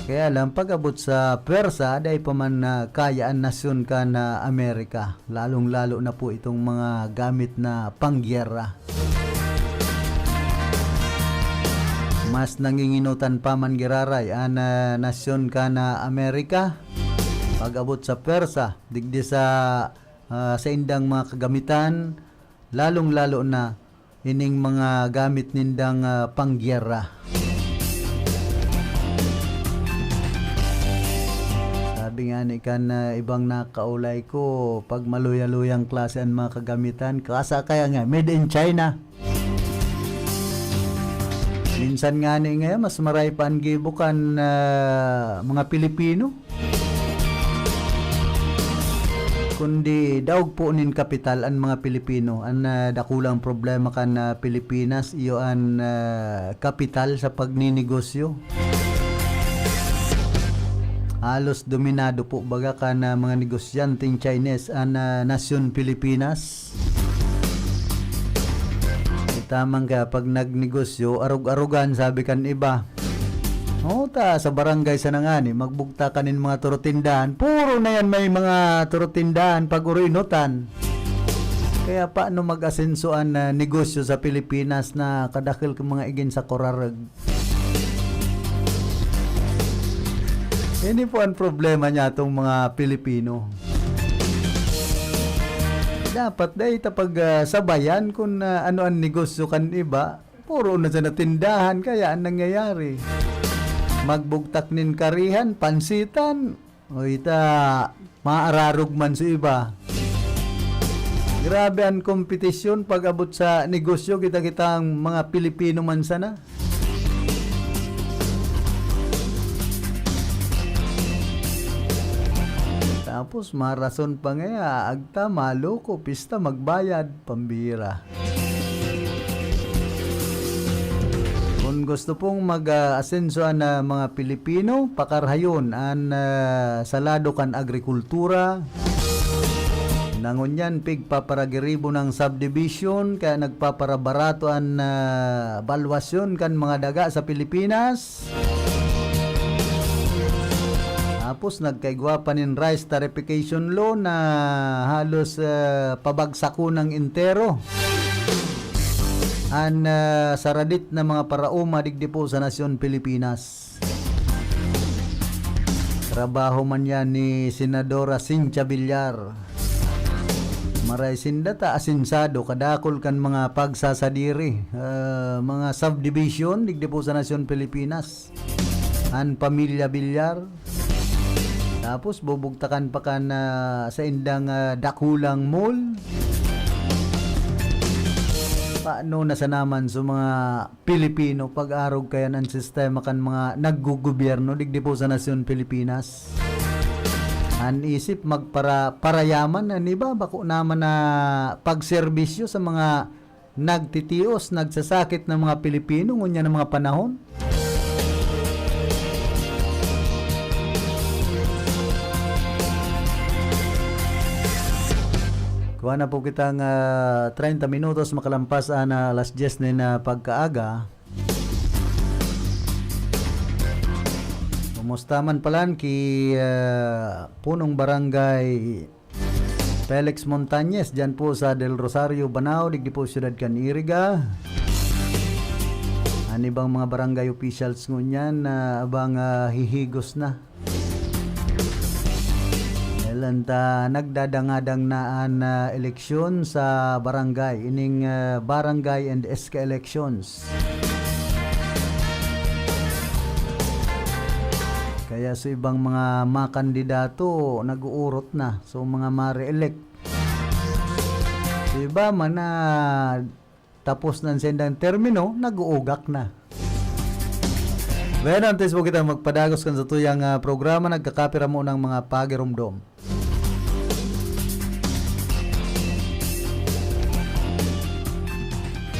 Kaya lang, pag-abot sa pwersa, dai pa man, ah, kaya an nasyon kan, ah, Amerika, lalong-lalo na po itong mga gamit na panggyera. Mas nanginginutan pa man giraray an, ah, nasyon kan, ah, Amerika, pag-abot sa pwersa, digdi sa, ah, saindang mga kagamitan, lalong-lalo na ining mga gamit nindang, ah, panggyera. Sabi nga ni kan, ah, ibang nakaulay ko, pag maluya-luyang klase an mga kagamitan, kasa kaya nga, made in China. Minsan nga ni nga, mas maray pa an gibo kan, ah, mga Pilipino. Kundi daog po nin kapital an mga Pilipino. An, ah, dakulang problema kan, ah, Pilipinas, iyo an, ah, kapital sa pagninegosyo. Halos dominado po baga kan, ah, mga negosyanteng Chinese an, ah, nasyon Pilipinas. Itaman ka, pag nagnegosyo, arog-arogan, sabi kan iba. O, ta sa barangay sana ngani, magbugtak ka nin mga turutindahan. Puro na yan may mga turutindahan, pag-uruinotan. Kaya paano mag-asenso an, ah, negosyo sa Pilipinas na kadakil kan mga igin sa kurarag? Ini po ang problema niya, itong mga Pilipino. Dapat dai ta pag, ah, sabayan kun, ah, ano an negosyo kan iba. Puro na sa natindahan, kaya ang nangyayari. Magbugtak nin karihan, pansitan, o ita, maararog man sa iba. Grabe ang kompetisyon pag-abot sa negosyo, kita-kita ang mga Pilipino man sana. Tapos, marason pa nga, agta, maloko, pista, magbayad, pambira. Kun gusto pong mag, ah, asenso an, ah, mga Pilipino, pakarhayon an, ah, sa lado kan agrikultura. Na ngunyan, pigpaparagiribo ng subdivision, kaya nagpaparabarato an, ah, balwasyon kan mga daga sa Pilipinas. Tapos nagkaigwa pa nin rice tariffication law na halos, ah, pabagsakon ng entero an, ah, saradit na mga paraoma digdi po sa nasyon Pilipinas. Trabaho man yan ni Senadora Cynthia Villar. Maray sinda ta asensado kadakol kan mga pagsasadiri, ah, mga subdivision digdi po sa nasyon Pilipinas. An pamilya Villar. Tapos bubugtakan pa kan, ah, saindang, ah, dakulang mall. Paano na sana man sa mga Pilipino, pag-arog kayan an sistema kan mga naggugobyerno digdi po sa nasyon Pilipinas. An isip magpara-, parayaman, an iba bako naman na pagserbisyo sa mga nagtitios, nagsasakit na mga Pilipino ngunyan na mga panahon. Kuha na po kitang, ah, treinta minutos makalampas an, ah, alas dyes nin, ah, pagkaaga. Kumusta man palan ki, ah, Punong Barangay Felix Montañez, dyan po sa Del Rosario, Banao, digdi po siyudad kan Iriga. An ibang mga barangay officials ngunyan na abang, ah, hihigos na. Dahil anta nagdadangadang na an, ah, eleksyon sa barangay, ining, ah, barangay and S K elections. Kaya sa ibang mga makandidato, nag-uurot na. So, mga ma-re-elect. Sa iba man na tapos na an saindang termino, nag-uugak na. Bueno, antes po kita magpadagos kan satuyang, ah, programa, nagkakapira mo ng mga pagiromdom.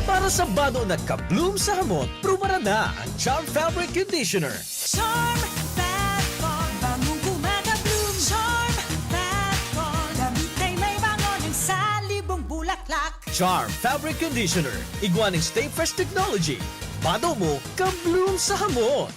Para sa bado na ka-bloom sa hamot, prubaran na ang Charm Fabric Conditioner. Charm Fat Ball, bangong kumaka-bloom. Charm Fat Ball, damit ay may bango ng salibong bulaklak. Charm Fabric Conditioner, igwa ning Stay Fresh Technology. Bado mo, ka-bloom sa hamot.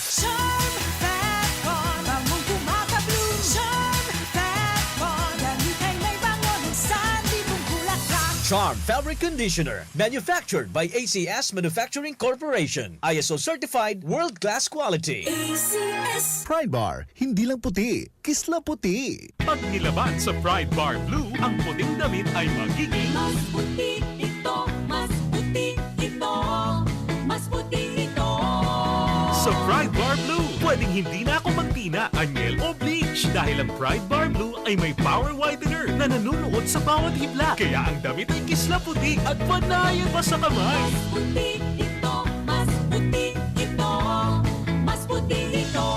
Charm Fat Ball, bangong kumaka-bloom. Charm Fat Ball, damit ay may bango ng salibong bulaklak. Charm Fabric Conditioner, manufactured by A C S Manufacturing Corporation. I S O certified, world-class quality. A C S. Pride Bar, hindi lang puti, kisla puti. Pag nilaban sa Pride Bar Blue, ang puting damit ay magiging mas puti ito, mas puti ito, mas puti ito. Sa Pride Bar Blue, pwedeng hindi na ako magtina, anyel o bleach dahil ang Pride Bar Blue ay may power whitener na nanunuot sa bawat hibla. Kaya ang damit ay kisla puti at panayan pa sa kamay. Mas puti ito, mas puti ito, mas puti ito.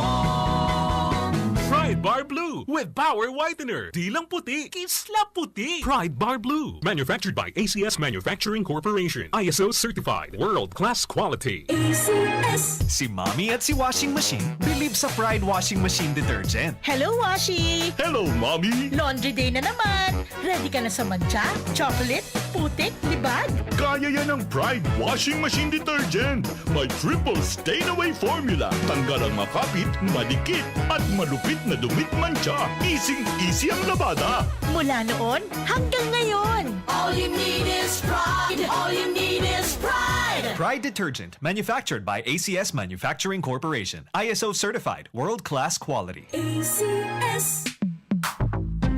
Pride Bar Blue with Power Whitener. Di lang puti, kisla puti. Pride Bar Blue. Manufactured by A C S Manufacturing Corporation. I S O certified. World class quality. A C S. Si Mommy at si Washing Machine believe sa Pride Washing Machine Detergent. Hello, Washi! Hello, Mommy! Laundry day na naman! Ready ka na sa mantsa, chocolate, putik, libag? Kaya yan ng Pride Washing Machine Detergent. May triple stain away formula. Tanggal ang makapit, madikit, at malupit na dumit mantsa. Easy-easy ang labada. Mula noon hanggang ngayon. All you need is Pride. All you need is Pride. Pride Detergent, manufactured by A C S Manufacturing Corporation. I S O certified, world-class quality. A C S.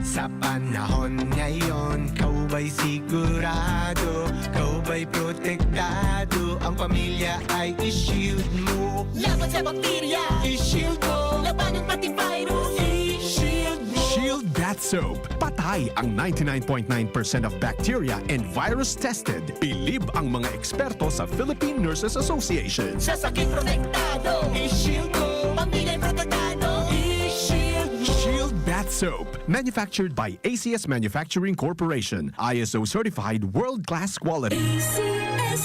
Sa panahon ngayon, ikaw ba'y sigurado? Ikaw ba'y protektado? Ang pamilya ay i-shield mo. Laban sa bakterya, i-shield mo. Labanan pati virus, i-shield mo. Shield Bath Soap. Patay ang ninety-nine point nine percent of bacteria and virus tested. Bilib ang mga eksperto sa Philippine Nurses Association. Sa sakit protektado, i-shield mo. Pamilya'y protektado, i-shield mo. Shield Bath Soap. Manufactured by A C S Manufacturing Corporation. I S O certified world-class quality. A C S.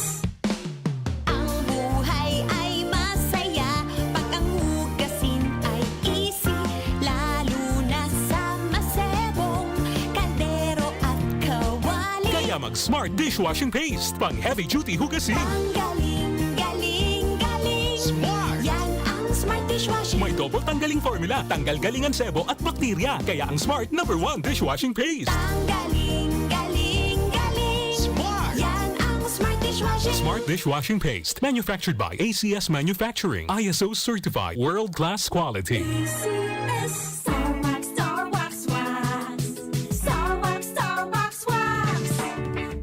Ang buhay ay masaya pag ang hugasin ay easy, lalo na sa masebong kaldero at kawali. Kaya mag Smart Dishwashing Paste, pang heavy duty hugasin. Ang galing, galing, galing. Smart! Yan ang Smart Dishwashing. May double tanggaling formula, tanggal galing ang sebo at bakterya. Kaya ang Smart number one dishwashing paste. Ang galing, galing, galing. Smart! Yan ang Smart Dishwashing. Smart Dishwashing Paste, manufactured by A C S Manufacturing, I S O certified, world-class quality. A C S. Star Wax, Star Wax Wax. Star Wax, Star Wax Wax.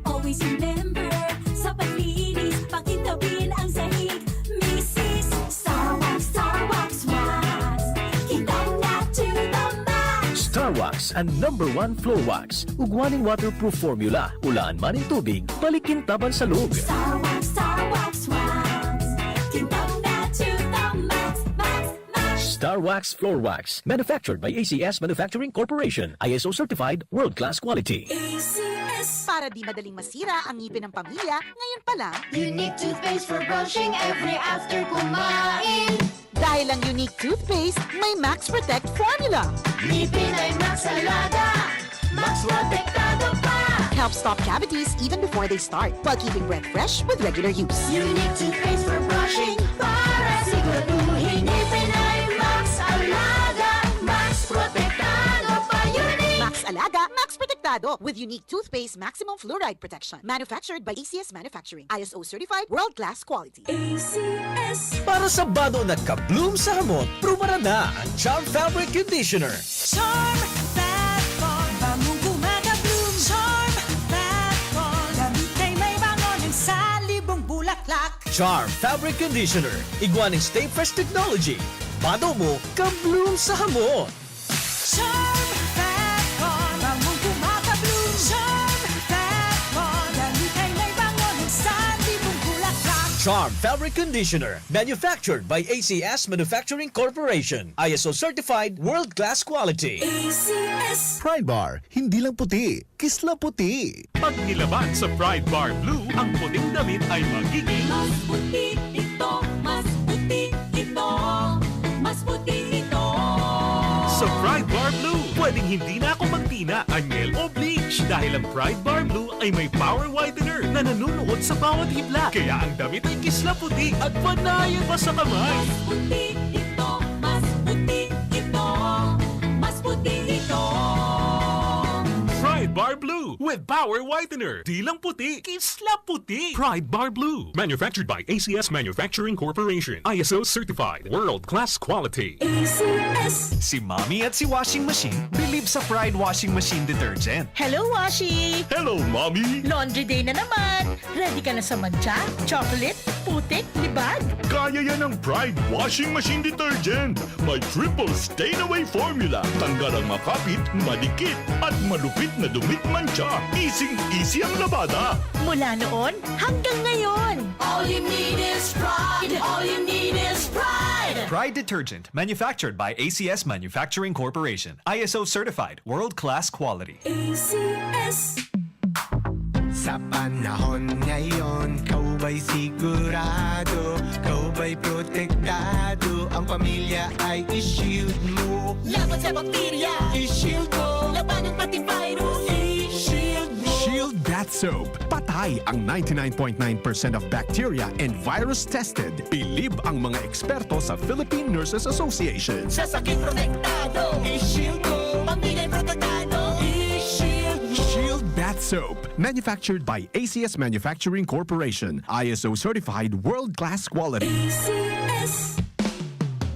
Always remember, sa paglinis, pakintabin ang sahig. Misis, Star Wax, Star Wax Wax. Kintab na to the max. Star Wax, ang number one floor wax. Ugwa ning waterproof formula. Ulaan man nin tubig, balik kintab an salog. Star Wax, Star Wax Wax. Kintab na to the max, max, max. Star Wax Floor Wax. Manufactured by A C S Manufacturing Corporation. I S O certified, world-class quality. A C S. Para di madaling masira ang ngipin ng pamilya, ngayon pa lang. Unique toothpaste for brushing every after kumain. Dahil ang Unique Toothpaste may Max Protect Formula. Ngipin ay Max Alaga, Max Protektado pa. Helps stop cavities even before they start, while keeping breath fresh with regular use. Unique Toothpaste for brushing, para siguraduhin ngipin ay Max protektado with unique toothpaste maximum fluoride protection. Manufactured by A C S Manufacturing. I S O certified, world-class quality. A C S. Para sa bado na ka-bloom sa hamot, prubaran na ang Charm Fabric Conditioner. Charm Fat Bond, bangong gumagabloom. Charm Fat Bond, gamit kay may bango ng salibong bulaklak. Charm Fabric Conditioner, igwa ning Stay Fresh Technology. Bado mo, ka-bloom sa hamot. Charm Fat Bond, bangong gumagabloom. Charm Fat Bond, gamit kay may bango ng salibong bulaklak. Charm Fabric Conditioner, manufactured by A C S Manufacturing Corporation. I S O certified, world-class quality. A C S. Pride Bar, hindi lang puti, kislaputi. Pag nilaban sa Pride Bar Blue, ang puting damit ay magiging Mas puti ito, mas puti ito, mas puti ito. Sa Pride Bar Blue, pwedeng hindi na ako magtina, anyel o bleach. Dahil ang Pride Bar Blue ay may power whitener na nanunuot sa bawat hibla. Kaya ang damit ay kislaputi at panayan pa sa kamay. Mas puti ito, mas puti ito, mas puti ito. Pride Bar Blue with power whitener. Di lang puti, kislaputi. Pride Bar Blue. Manufactured by A C S Manufacturing Corporation. I S O certified. World class quality. A C S. Si Mommy at si Washing Machine bilib sa Pride Washing Machine Detergent. Hello, Washi! Hello, Mommy! Laundry day na naman! Ready ka na sa mantsa, chocolate, putik, libag? Kaya yan ng Pride Washing Machine Detergent. May triple stain away formula. Tanggal ang makapit, madikit, at malupit na dumit mantsa. Easing-easy ang labada. Mula noon hanggang ngayon. All you need is Pride. All you need is Pride. Pride Detergent, manufactured by A C S Manufacturing Corporation. I S O certified, world-class quality. A C S. Sa panahon ngayon, ikaw ba'y sigurado? Ikaw ba'y protektado? Ang pamilya ay i-shield mo. Laban sa bakterya, i-shield mo. Labanan pati virus, i-shield mo. Shield Bath Soap. Patay ang ninety-nine point nine percent of bacteria and virus tested. Bilib ang mga eksperto sa Philippine Nurses Association. Sa sakit protektado, i-shield mo. Pamilya protektado, i-shield mo. Shield Bath Soap. Manufactured by A C S Manufacturing Corporation. I S O certified world-class quality. A C S.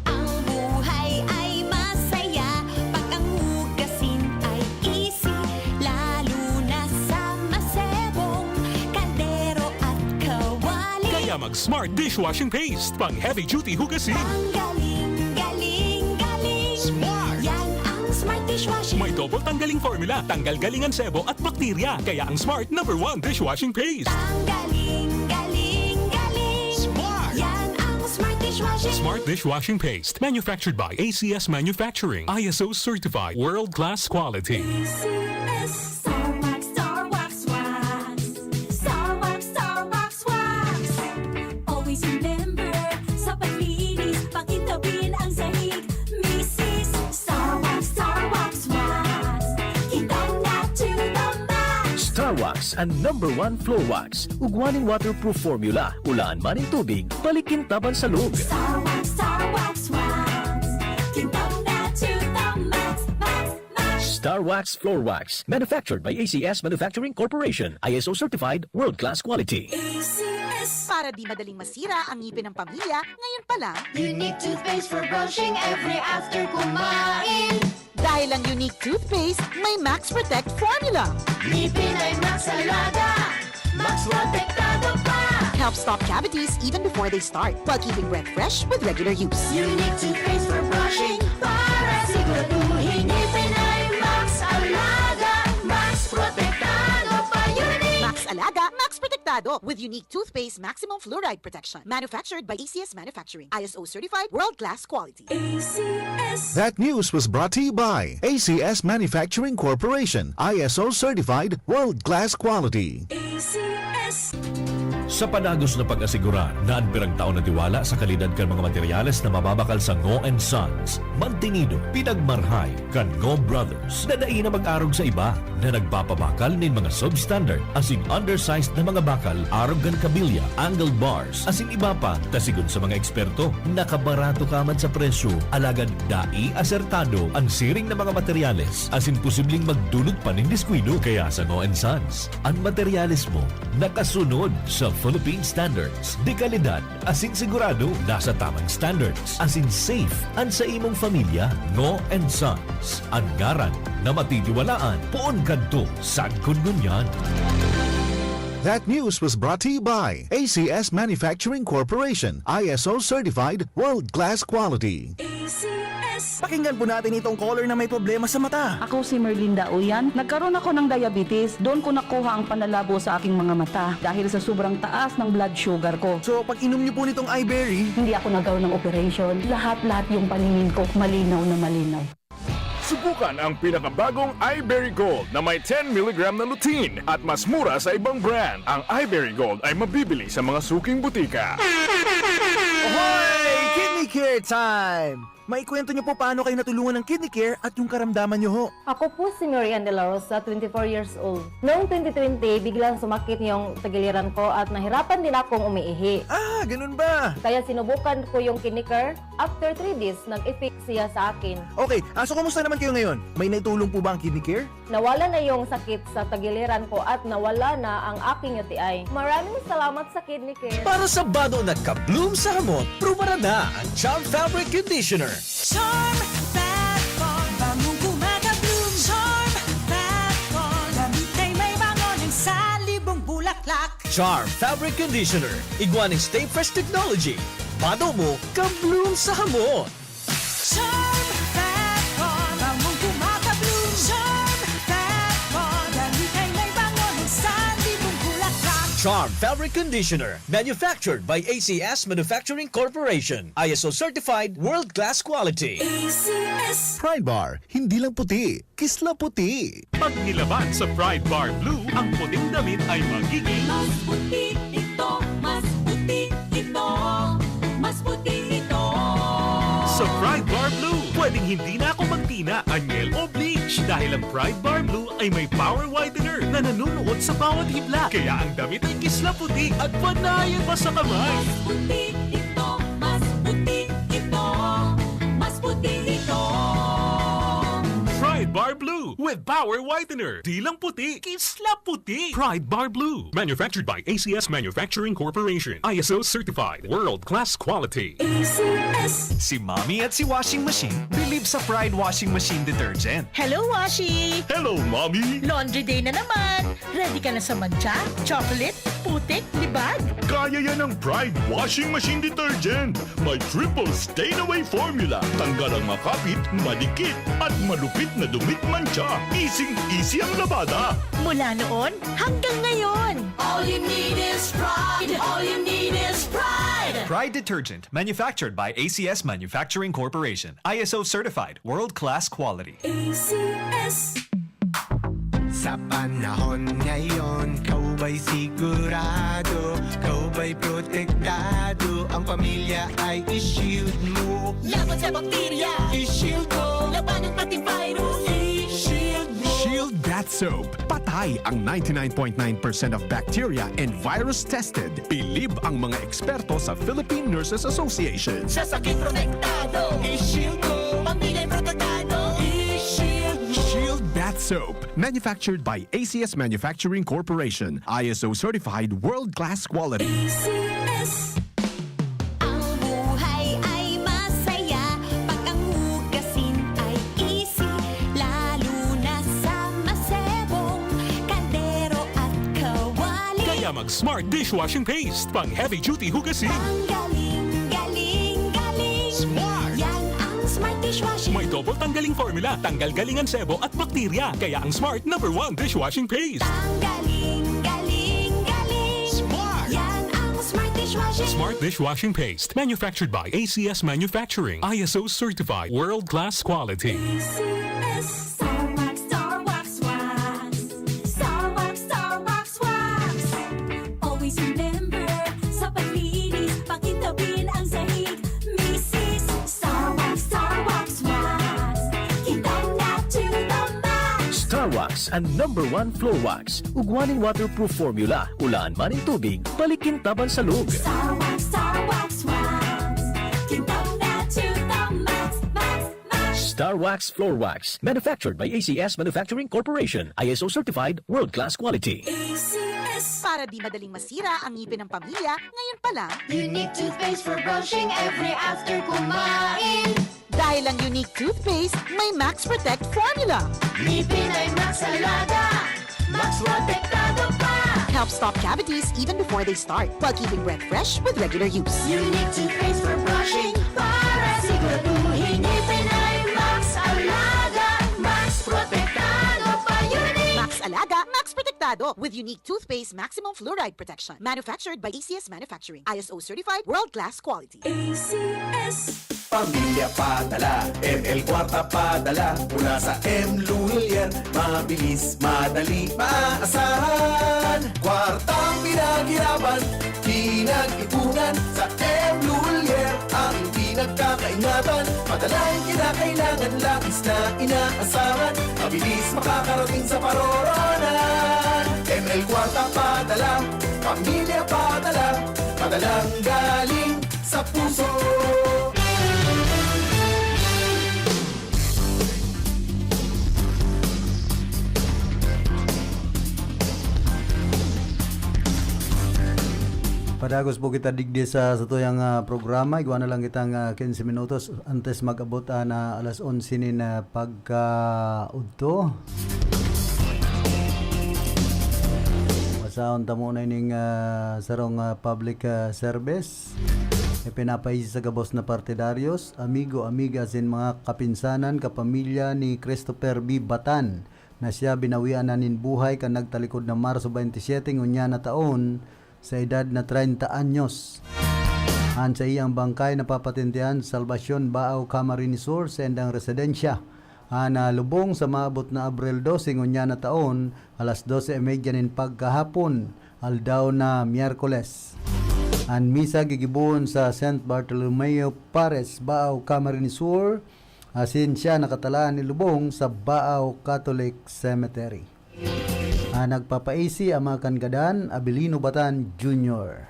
Ang buhay ay masaya pag ang hugasin ay easy, lalo na sa masebong kaldero at kawali. Kaya mag Smart Dishwashing Paste, pang heavy duty hugasin. Ang galing, galing, galing. Smart! Yan ang Smart Dishwashing. May double tanggaling formula, tanggal galing ang sebo at bakterya. Kaya ang Smart number one dishwashing paste. Ang galing, galing, galing. Smart! Yan ang Smart Dishwashing. Smart Dishwashing Paste. Manufactured by A C S Manufacturing. I S O certified. World class quality. A C S. Star Wax, Star Wax Wax. Star Wax, Star Wax Wax. Always remember, sa paglinis, pakintabin ang sahig. Misis, Star Wax, Star Wax Wax. Kintab na to the max. Star Wax, ang number one floor wax. Ugwa ning waterproof formula. Ulaan man nin tubig, balik kintaban sa log. Star Wax, Star Wax Wax. Kintab na to the max, max, max. Star Wax Floor Wax. Manufactured by A C S Manufacturing Corporation. I S O certified, world-class quality. A C S. Para di madaling masira ang ngipin ng pamilya, ngayon pa lang. Unique toothpaste for brushing every after kumain. Dahil ang Unique Toothpaste may Max Protect Formula. Ngipin ay Max Alaga, Max Protektado pa. Help stop cavities even before they start, while keeping breath fresh with regular use. Unique Toothpaste for brushing, para siguraduhin ngipin ay Max Alaga, Max Protektado pa. Unique! Max Alaga, Max Protektado, with Unique Toothpaste Maximum Fluoride Protection. Manufactured by A C S Manufacturing. I S O certified, world-class quality. A C S. That news was brought to you by A C S Manufacturing Corporation, I S O certified, world-class quality. A C S. Sa padagos na pag-asigurar na an pirang taon na tiwala sa kalidad kan mga materyales na mababakal sa Ngo and Sons, mantinido, pinagmarhay kan Ngo Brothers na dai na mag-arog sa iba na nagpapabakal nin mga substandard asin undersized na mga bakal arog kan kabilya, angle bars, asin iba pa, ta sigon sa mga eksperto, nakabarato ka man sa presyo, alagad dai asertado an siring na mga materyales asin posibleng magdulot pa nin diskuido. Kaya sa Ngo and Sons, an materyales mo nakasunod sa Philippine standards, de kalidad asin sigurado nasa tamang standards, asin safe an sa imong familya. Ngo and Sons, an ngaran na matitiwalaan poon kadto sagkod ngunyan. That news was brought to you by A C S Manufacturing Corporation, I S O certified, world-class quality. Pakinggan po natin itong caller na may problema sa mata. Ako si Merlinda Uyan. Nagkaroon ako ng diabetes. Doon ko nakuha ang panlalabo sa aking mga mata dahil sa sobrang taas ng blood sugar ko. So, pag inom niyo po nitong iBerry, Hindi ako nagkaroon ng operation. Lahat-lahat yung paningin ko, malinaw na malinaw. Subukan ang pinakabagong iBerry Gold na may ten milligram na lutein at mas mura sa ibang brand. Ang iBerry Gold ay mabibili sa mga suking butika. Hoy! Kidney Care Time! Maikwento niyo po paano kayo natulungan ng Kidney Care at yung karamdaman niyo ho. Ako po si Marian De La Rosa, twenty-four years old. Noong twenty twenty, biglang sumakit yung tagiliran ko at nahirapan din akong umiihi. Ah, ganun ba? Kaya sinubukan ko yung Kidney Care. After three days, nag-effect siya sa akin. Okay, ah, so kumusta naman kayo ngayon? May naitulong po ba ang Kidney Care? Nawala na yung sakit sa tagiliran ko at nawala na ang aking U T I. Maraming salamat sa Kidney Care. Para sa bado na ka-bloom sa hamot, prubaran na ang Charm Fabric Conditioner. Charm Fat Con, bangong kumaka-bloom. Charm Fat Con, gamitay may bango ng salibong bulaklak. Charm Fabric Conditioner, igwa ning Stay Fresh Technology. Bado mo, ka-bloom sa hamot. Charm Fat Con, bangong kumaka-bloom. Charm Fat Con, gamitay may bango ng salibong bulaklak. Charm Fabric Conditioner, manufactured by A C S Manufacturing Corporation. I S O certified, world-class quality. A C S. Pride Bar, hindi lang puti, kisla puti. Pag nilaban sa Pride Bar Blue, ang puting damit ay magiging Mas puti ito, mas puti ito, mas puti ito. Sa Pride Bar Blue, pwedeng hindi na ako magtina, anyel o bleach dahil ang Pride Bar Blue ay may power whitener na nanunuot sa bawat hibla. Kaya ang damit ay kisla puti at panayan pa sa kamay. Mas puti ito, mas puti ito, mas puti ito. Pride Bar Blue with power whitener. Di lang puti, kisla puti. Pride Bar Blue. Manufactured by A C S Manufacturing Corporation. I S O certified. World class quality. A C S. Si Mommy at si Washing Machine bilib sa Pride Washing Machine Detergent. Hello, Washi! Hello, Mommy! Laundry day na naman! Ready ka na sa mantsa, chocolate, putik, libag? Kaya yan ng Pride Washing Machine Detergent. May triple stain away formula. Tanggal ang makapit, madikit, at malupit na dumit mantsa. Easy-easy ang labada. Mula noon hanggang ngayon. All you need is pride. All you need is pride. Pride Detergent, manufactured by A C S Manufacturing Corporation. I S O certified, world-class quality. A C S. Sa panahon ngayon, ikaw ba'y sigurado? Ikaw ba'y protektado? Ang pamilya ay i-shield mo. Laban sa bakterya, i-shield mo. Labanan pati virus, i-shield mo. Shield Bath Soap. Patay ang ninety-nine point nine percent of bacteria and virus tested. Bilib ang mga eksperto sa Philippine Nurses Association. Sa sakit protektado, i-shield mo. Pamilya protektado, i-shield mo. Shield Bath Soap. Manufactured by A C S Manufacturing Corporation. I S O certified world-class quality. A C S. Ang buhay ay masaya pag ang hugasin ay easy, lalo na sa masebong kaldero at kawali. Kaya mag Smart Dishwashing Paste. Pang heavy duty hugasin. Ang galing, galing, galing. Smart! Yan ang Smart Dishwashing. May double tanggaling formula. Tanggal galing ang sebo at bakterya. Kaya ang Smart number one dishwashing paste. Ang galing, galing, galing. Smart! Yan ang Smart Dishwashing. Smart Dishwashing Paste. Manufactured by A C S Manufacturing. I S O certified. World class quality. A C S. Star Wax, Star Wax Wax. Star Wax, Star Wax Wax. Always remember. An number one floor wax, ugwa nin waterproof formula, ulaan man nin tubig, balik kintaban sa log. Star Wax, Star Wax Wax. Kintab na to the max, max, max. Star Wax Floor Wax, manufactured by A C S Manufacturing Corporation, I S O certified, world-class quality. A C S. Para di madaling masira ang ngipin ng pamilya, ngayon pa lang. Unique toothpaste for brushing every after kumain. Dahil ang Unique Toothpaste may Max Protect Formula. Ngipin ay Max Alaga, Max Protektado pa. Helps stop cavities even before they start, while keeping breath fresh with regular use. Unique Toothpaste for brushing, para siguraduhin ngipin ay Max Alaga, Max Protektado pa. Unique! Max Alaga, Max Protektado, with Unique Toothpaste Maximum Fluoride Protection. Manufactured by A C S Manufacturing. I S O certified, world-class quality. A C S. Pamilya padala, M L Kwarta padala, mula sa M Lulier, mabilis, madali, maaasahan. Kwartang pinaghirapan, pinag-ipunan, sa M Lulier, ang pinagkakaingatan. Padalang kinakailangan, labis na inaasahan, mabilis makakarating sa paroroonan. M L Kwarta padala, pamilya padala, padalang galing sa puso. Padagos po kita digdi sa satuyang, ah, programa. Igwa na lang kitang, ah, quince minutos antes mag-abot, ah, na alas onse nin, ah, pagkaudto. Basahon ta muna ining, ah, sarong, ah, public, ah, service. Ipinapaisi sa gabos na partidaryos, amigo, amiga asin mga kapinsanan, kapamilya ni Christopher B. Batan, na siya binawian na nin buhay kan nagtalikod na Marso twenty-seven ngunyan na taon, sa edad na treinta anyos. An saiyang bangkay napapatentehan sa Salvacion, Baao, Camarines Sur, sa endang residensya. An, ah, lubong sa maabot na Abril dose ngunyan na taon, alas dose y media nin pagkahapon, aldaw na Miyerkules. An misa gigibohon sa Saint Bartolomeo Pares, Baao, Camarines Sur, asin siya nakatalaan ni lubong sa Baao Catholic Cemetery. An nagpapaisi, ama kan gadan, Abilino Batan Junior.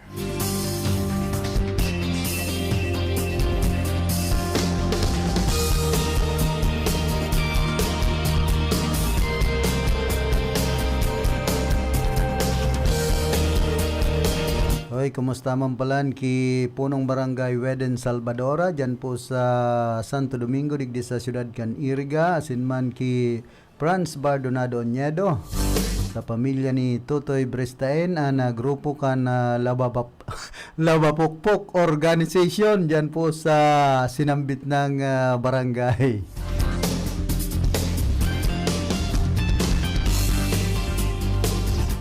Hoy, kumusta man palan ki Punong Barangay Weden Salvadora, dyan po sa Santo Domingo, digdi sa siyudad kan Iriga, asin man ki Franz Bardonado Oñedo, sa pamilya ni Totoy Bristain, an, ah, grupo kan, ah, Lababap-, Labapukpok Organization, dyan po sa sinambit nang, ah, barangay.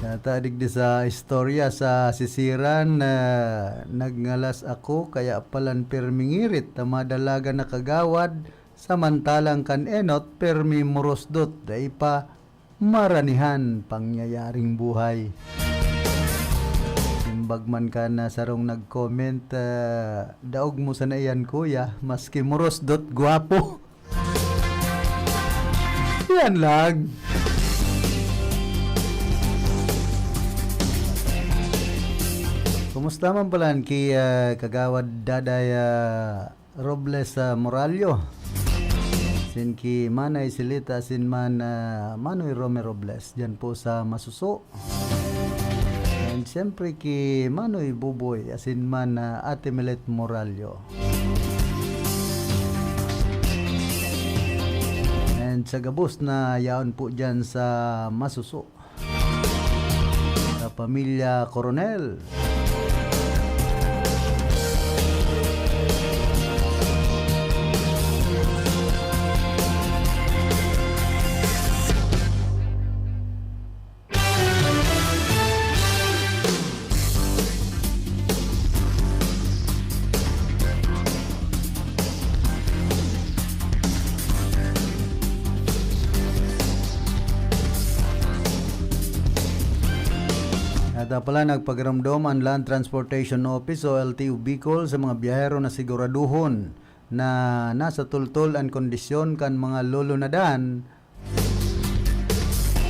Natadig di sa istorya sa sisiran, ah, nagngalas ako, kaya palan pirmi ngirit ta madalagan na kagawad, samantalang kan enot, pirmi murusdot, dai pa maranihan pangyayaring buhay. Simbag man kan sarong nag-comment, ah, "Daog mo sana iyan, kuya, maski murusdot, gwapo." Yan lang. Kumusta man palan ki, ah, Kagawad Daday, ah, Robles, ah, Morallo. Sin ki Manay Silita, sin man, ah, Manoy Rome Robles, dyan po sa Masuso. And siyempre ki Manoy Buboy, asin man, ah, Ate Milet Morallo. And sa gabos na yaon po dyan sa Masuso. Sa pamilya Coronel. At, ah, pala, nagpagiramdom an Land Transportation Office o L T O Bicol sa mga biyahero na siguraduhon na nasa tultol an kondisyon kan mga lulunadan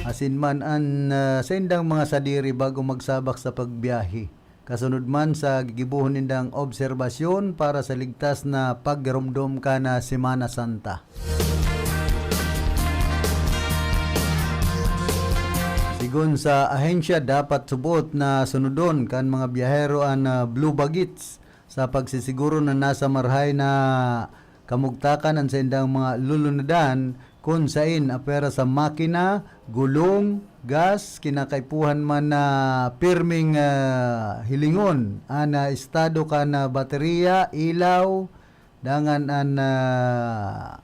asin man an, ah, saindang mga sadiri bago magsabak sa pagbiyahe. Kasunod man sa gigibohon nindang obserbasyon para sa ligtas na paggiromdom kan, ah, Semana Santa. Sigon sa ahensya, dapat subot na sunodon kan mga biyahero an, ah, blue baggets sa pagsisiguro na nasa marahay na kamugtakan an saindang mga lulunadan, kun sain apwera sa makina, gulong, gas, kinakaipuhan man na pirming, ah, hilingon an, ah, estado kan, ah, bateriya, ilaw, dangan an, ah,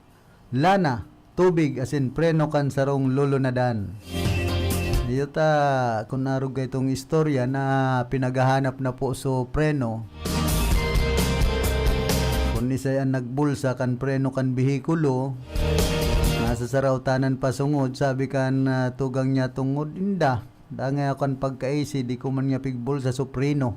lana, tubig asin preno kan sarong lulunadan. Iyo ta, kun arog ka itong istorya na pinaghahanap na po so preno. Kun isay an nagbulsa kan preno kan behikulo, nasa sarautanan pa sungod, sabi kan, ah, tugang niya tungod inda. Dangay ako an pagkaisi, di ko man niya pigbulsa so preno.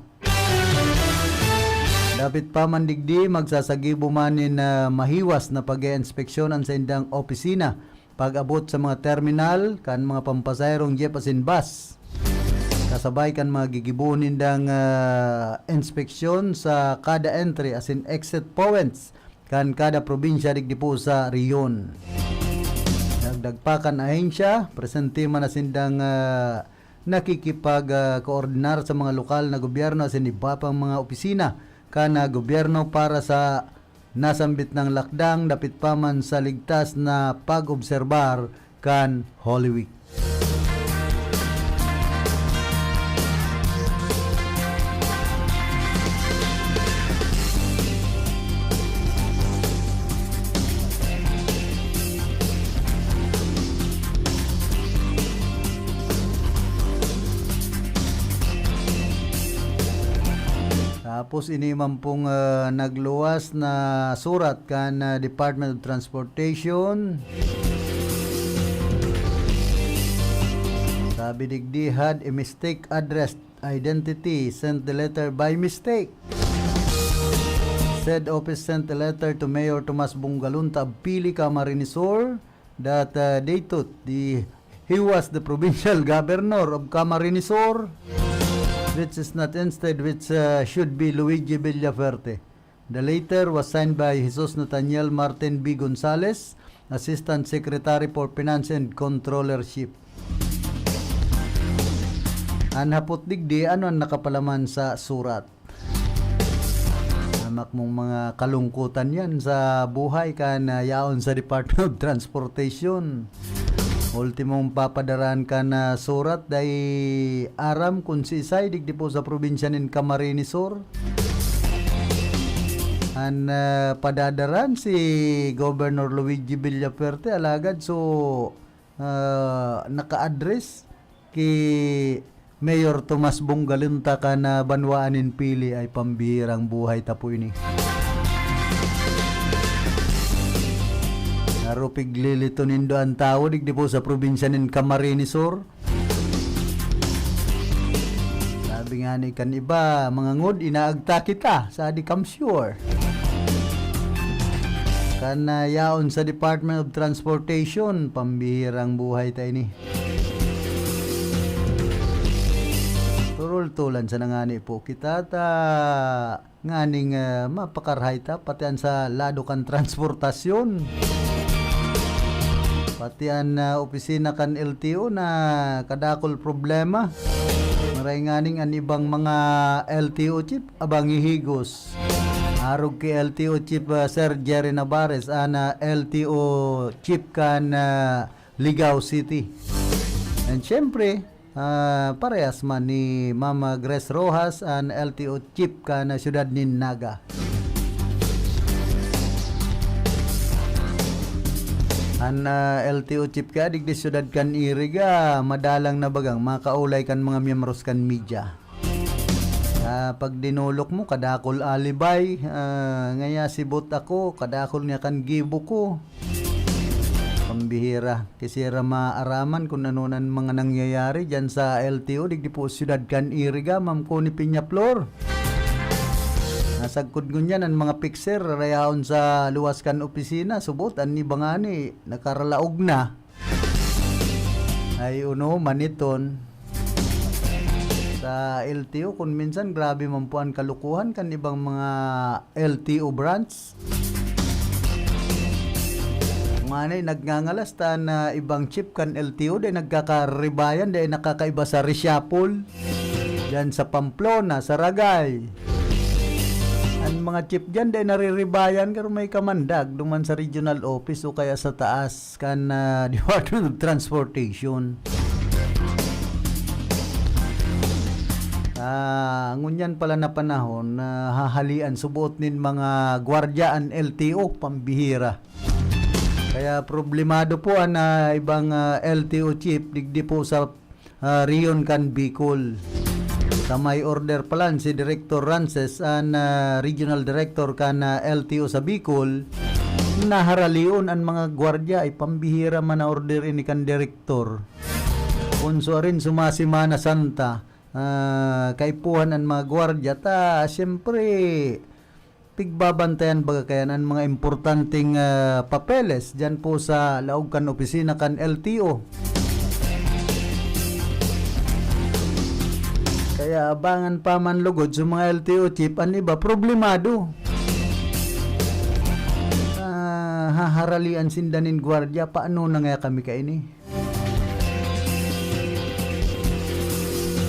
Dapit pa man digdi, magsasagibo man nin, ah, mahiwas na pag-iinspeksyon an saindang opisina pag-abot sa mga terminal kan mga pampasaherong jeep asin bus. Kasabay kan mga gigibohon nindang, ah, inspeksyon sa kada entry asin exit points kan kada probinsya digdi po sa rehiyon. Dagdag pa kan ahensya, presente man na sindang, ah, nakikipag, ah, koordinar sa mga lokal na gobyerno asin iba pang mga opisina kan, ah, gobyerno para sa nasambit nang lakdang dapit pa man sa ligtas na pag-obserbar kan Holy Week. Tapos ini man pong, ah, nagluwas na surat kan, ah, Department of Transportation. Sabi digdi, had a mistake address identity, sent the letter by mistake. Said office sent a letter to Mayor Tomas Bongalunta of Pili, Camarines Sur, that, uh, they thought the, he was the provincial governor of Camarines Sur, which is not, instead, which, uh, should be Luigi Villafuerte. The letter was signed by Jesus Nathaniel Martin B. Gonzales, Assistant Secretary for Finance and Controllership. An hapot digdi, ano an nakapalaman sa surat? Hamak mong mga kalungkutan yan sa buhay kan, ah, yaon sa Department of Transportation. Ultimong papadaraan kan, ah, surat, dai aram kun siisay digdi po sa probinsya nin Camarines Sur. An, ah, padadaran si Governor Luigi Villafuerte, alagad so, ah, naka-address ki Mayor Tomas Bongalunta kan, ah, banwaan nin Pili, ay pambihirang buhay ta po ini. Narupig lilito nindo an tawo digdi po sa probinsya nin Camarines Sur. Sabi nga ni kan iba, mga ngod, inaagta kita, sa di kam sure. Kan, ah, yaon sa Department of Transportation, pambihirang buhay ta ini. Turul-tulan sana ngani po kita ta nganing, ah, mapakarahay ta, pati an sa lado kan transportasyon. Pati an, ah, opisina kan L T O na kadakul problema. Maray nganing an ibang mga L T O chief, abang hihigos. Arog ki L T O chief, ah, Sir Jerry Navarez, an, ah, L T O chief kan, ah, Ligao City. And syempre, ah, parehas man ni Mama Grace Rojas, an L T O chief kan syudad nin Naga. An, ah, L T O chief ka digdi syudad kan Iriga, madalang na bagang makaulay kan mga miyembros kan media. Ah, pag dinolok mo, kadakul alibay, ah, ngaya sibot ako, kadakul niya kan gibo ko. Pambihira, kisira maaraman kun ano nan mga nangyayari diyan sa L T O, digdi po siyudad kan Iriga, Ma'am Connie Peñaflor. Nasagkod ngunyan an mga fixer, rayaon sa luwas kan opisina, subot, an iba ngani, nakaralaog na. Ay, uno, maniton. Sa L T O, kun minsan, grabe man po an kalukuhan kan ibang mga L T O branch. Ngani, nagngangalas ta na ibang chief kan L T O, dai nagkakaribayan, dai nakakaiba sa reshuffle. Diyan sa Pamplona, sa Ragay. An mga chief diyan, dai nariribayan, pero may kamandag, duman sa regional office o kaya sa taas kan, ah, Department of Transportation. Ah, ngunyan pala na panahon, nahahalian suboot nin mga gwardya an L T O, pambihira. Kaya problemado po an, ah, ibang, ah, L T O chief digdi po sa, ah, rehiyon kan Bicol. Sa may order pa lang si Director Rances, an, ah, regional director kan, ah, L T O sa Bicol, naharalion an mga gwardya, ay pambihira man na order ini kan direktor. Kun suarin suma Semana Santa, ah, kaipuhan an mga gwardya, ta siyempre, pigbabantayan baga kayan an mga importanteng, ah, papeles diyan po sa laog kan opisina kan L T O. Kaya abangan pa man lugod sa mga L T O chief, an iba problemado. Ah, haharalian sinda nin gwardya, paano na nga kami kaini?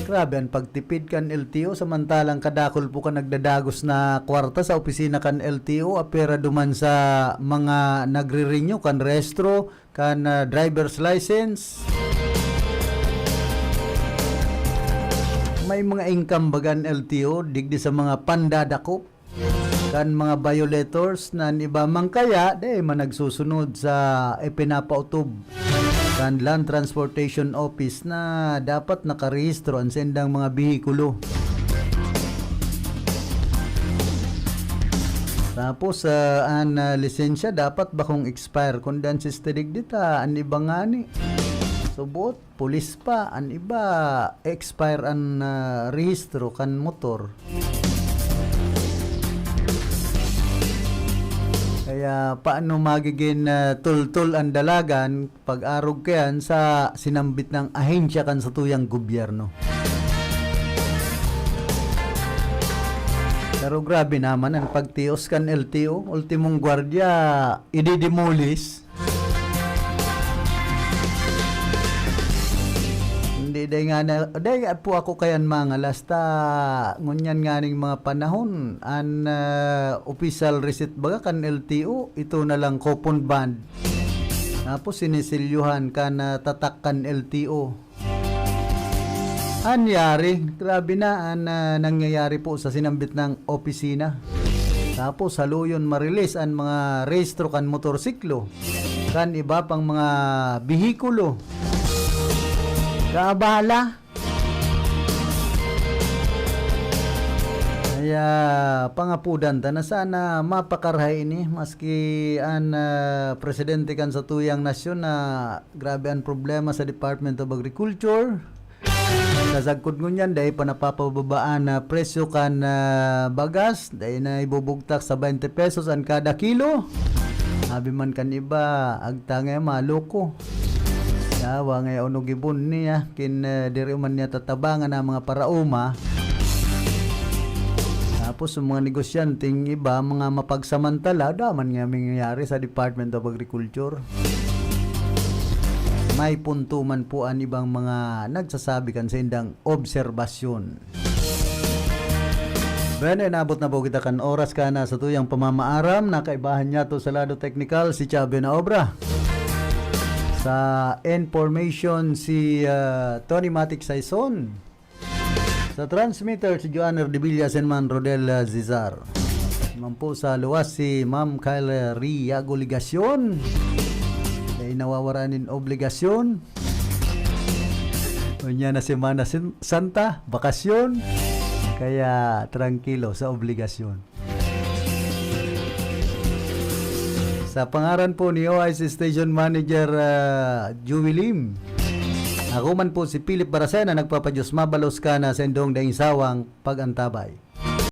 Grabe an pagtipid kan L T O, samantalang kadakul po kan nagdadagos na kwarta sa opisina kan L T O, apwera duman sa mga nagre-renew kan rehistro, kan, ah, driver's license. May mga income baga an L T O digdi sa mga pandadakop kan mga violators na an iba man kaya dai man nagsusunod sa ipinapautob kan Land Transportation Office na dapat nakarehistro an saindang mga behikulo. Tapos, ah, an, ah, lisensya dapat bakong expire, kundi an sista digdi ta, an iba ngani. Subot, pulis pa, an iba, expire an, ah, rehistro kan motor. Kaya paano magiging, ah, tultol an dalagan pag-arog kayan sa sinambit na ahensya kan satuyang gobyerno? Pero grabe naman an pagtios kan L T O. Ultimong gwardiya, ididemolish. Hindi, dai nga na, dai po ako kayan mangalas ta ngunyan nganing mga panahon, an, ah, official receipt baga kan L T O, ito na lang coupon bond. Tapos sinisilyuhan kan, ah, tatak kan L T O. Anyari, grabe na an, ah, nangyayari po sa sinambit na opisina. Tapos haluyon ma-release an mga rehistro kan motorsiklo, kan iba pang mga behikulo. Kaabala. Kaya pangapudan ta na sana mapakarahay ini, maski an, ah, presidente kan satuyang nasyon na grabe an problema sa Department of Agriculture. Sa sagkod ngunyan, dai pa napapababaan na presyo kan, ah, bagas, dai na ibubugtak sa twenty pesos an kada kilo. Sabi man kan iba, agtangay maloko. Yawa nga uno gibon niya, kin, ah, diri man niya tatabangan ang mga paraoma. Tapos yung mga negosyanteng iba, mga mapagsamantala, daman nga mangyayari sa Department of Agriculture. May punto man po an ibang mga nagsasabi kan saindang obserbasyon. Bueno, inabot na po kita kan oras kan satuyang pamamaaram. Nakaibahan niya to sa lado teknikal si Chubby na obra. Sa information si, ah, Tony Matic Saison. Sa transmitter, si Joanner de Villa, si Man Rodel, ah, Zizar. Naman po sa luwas, si Ma'am Kyle Riago Legacion. Dai nawawara nin obligasyon. Unya na Semana Sin-, Santa, bakasyon. Kaya trangkilo sa obligasyon. Sa pangaran po ni O I C Station Manager, ah, Joey Lim, ako man po si Philip Baracena, nagpapadiyos mabalos ka na sa indong daing sawang pag-antabay.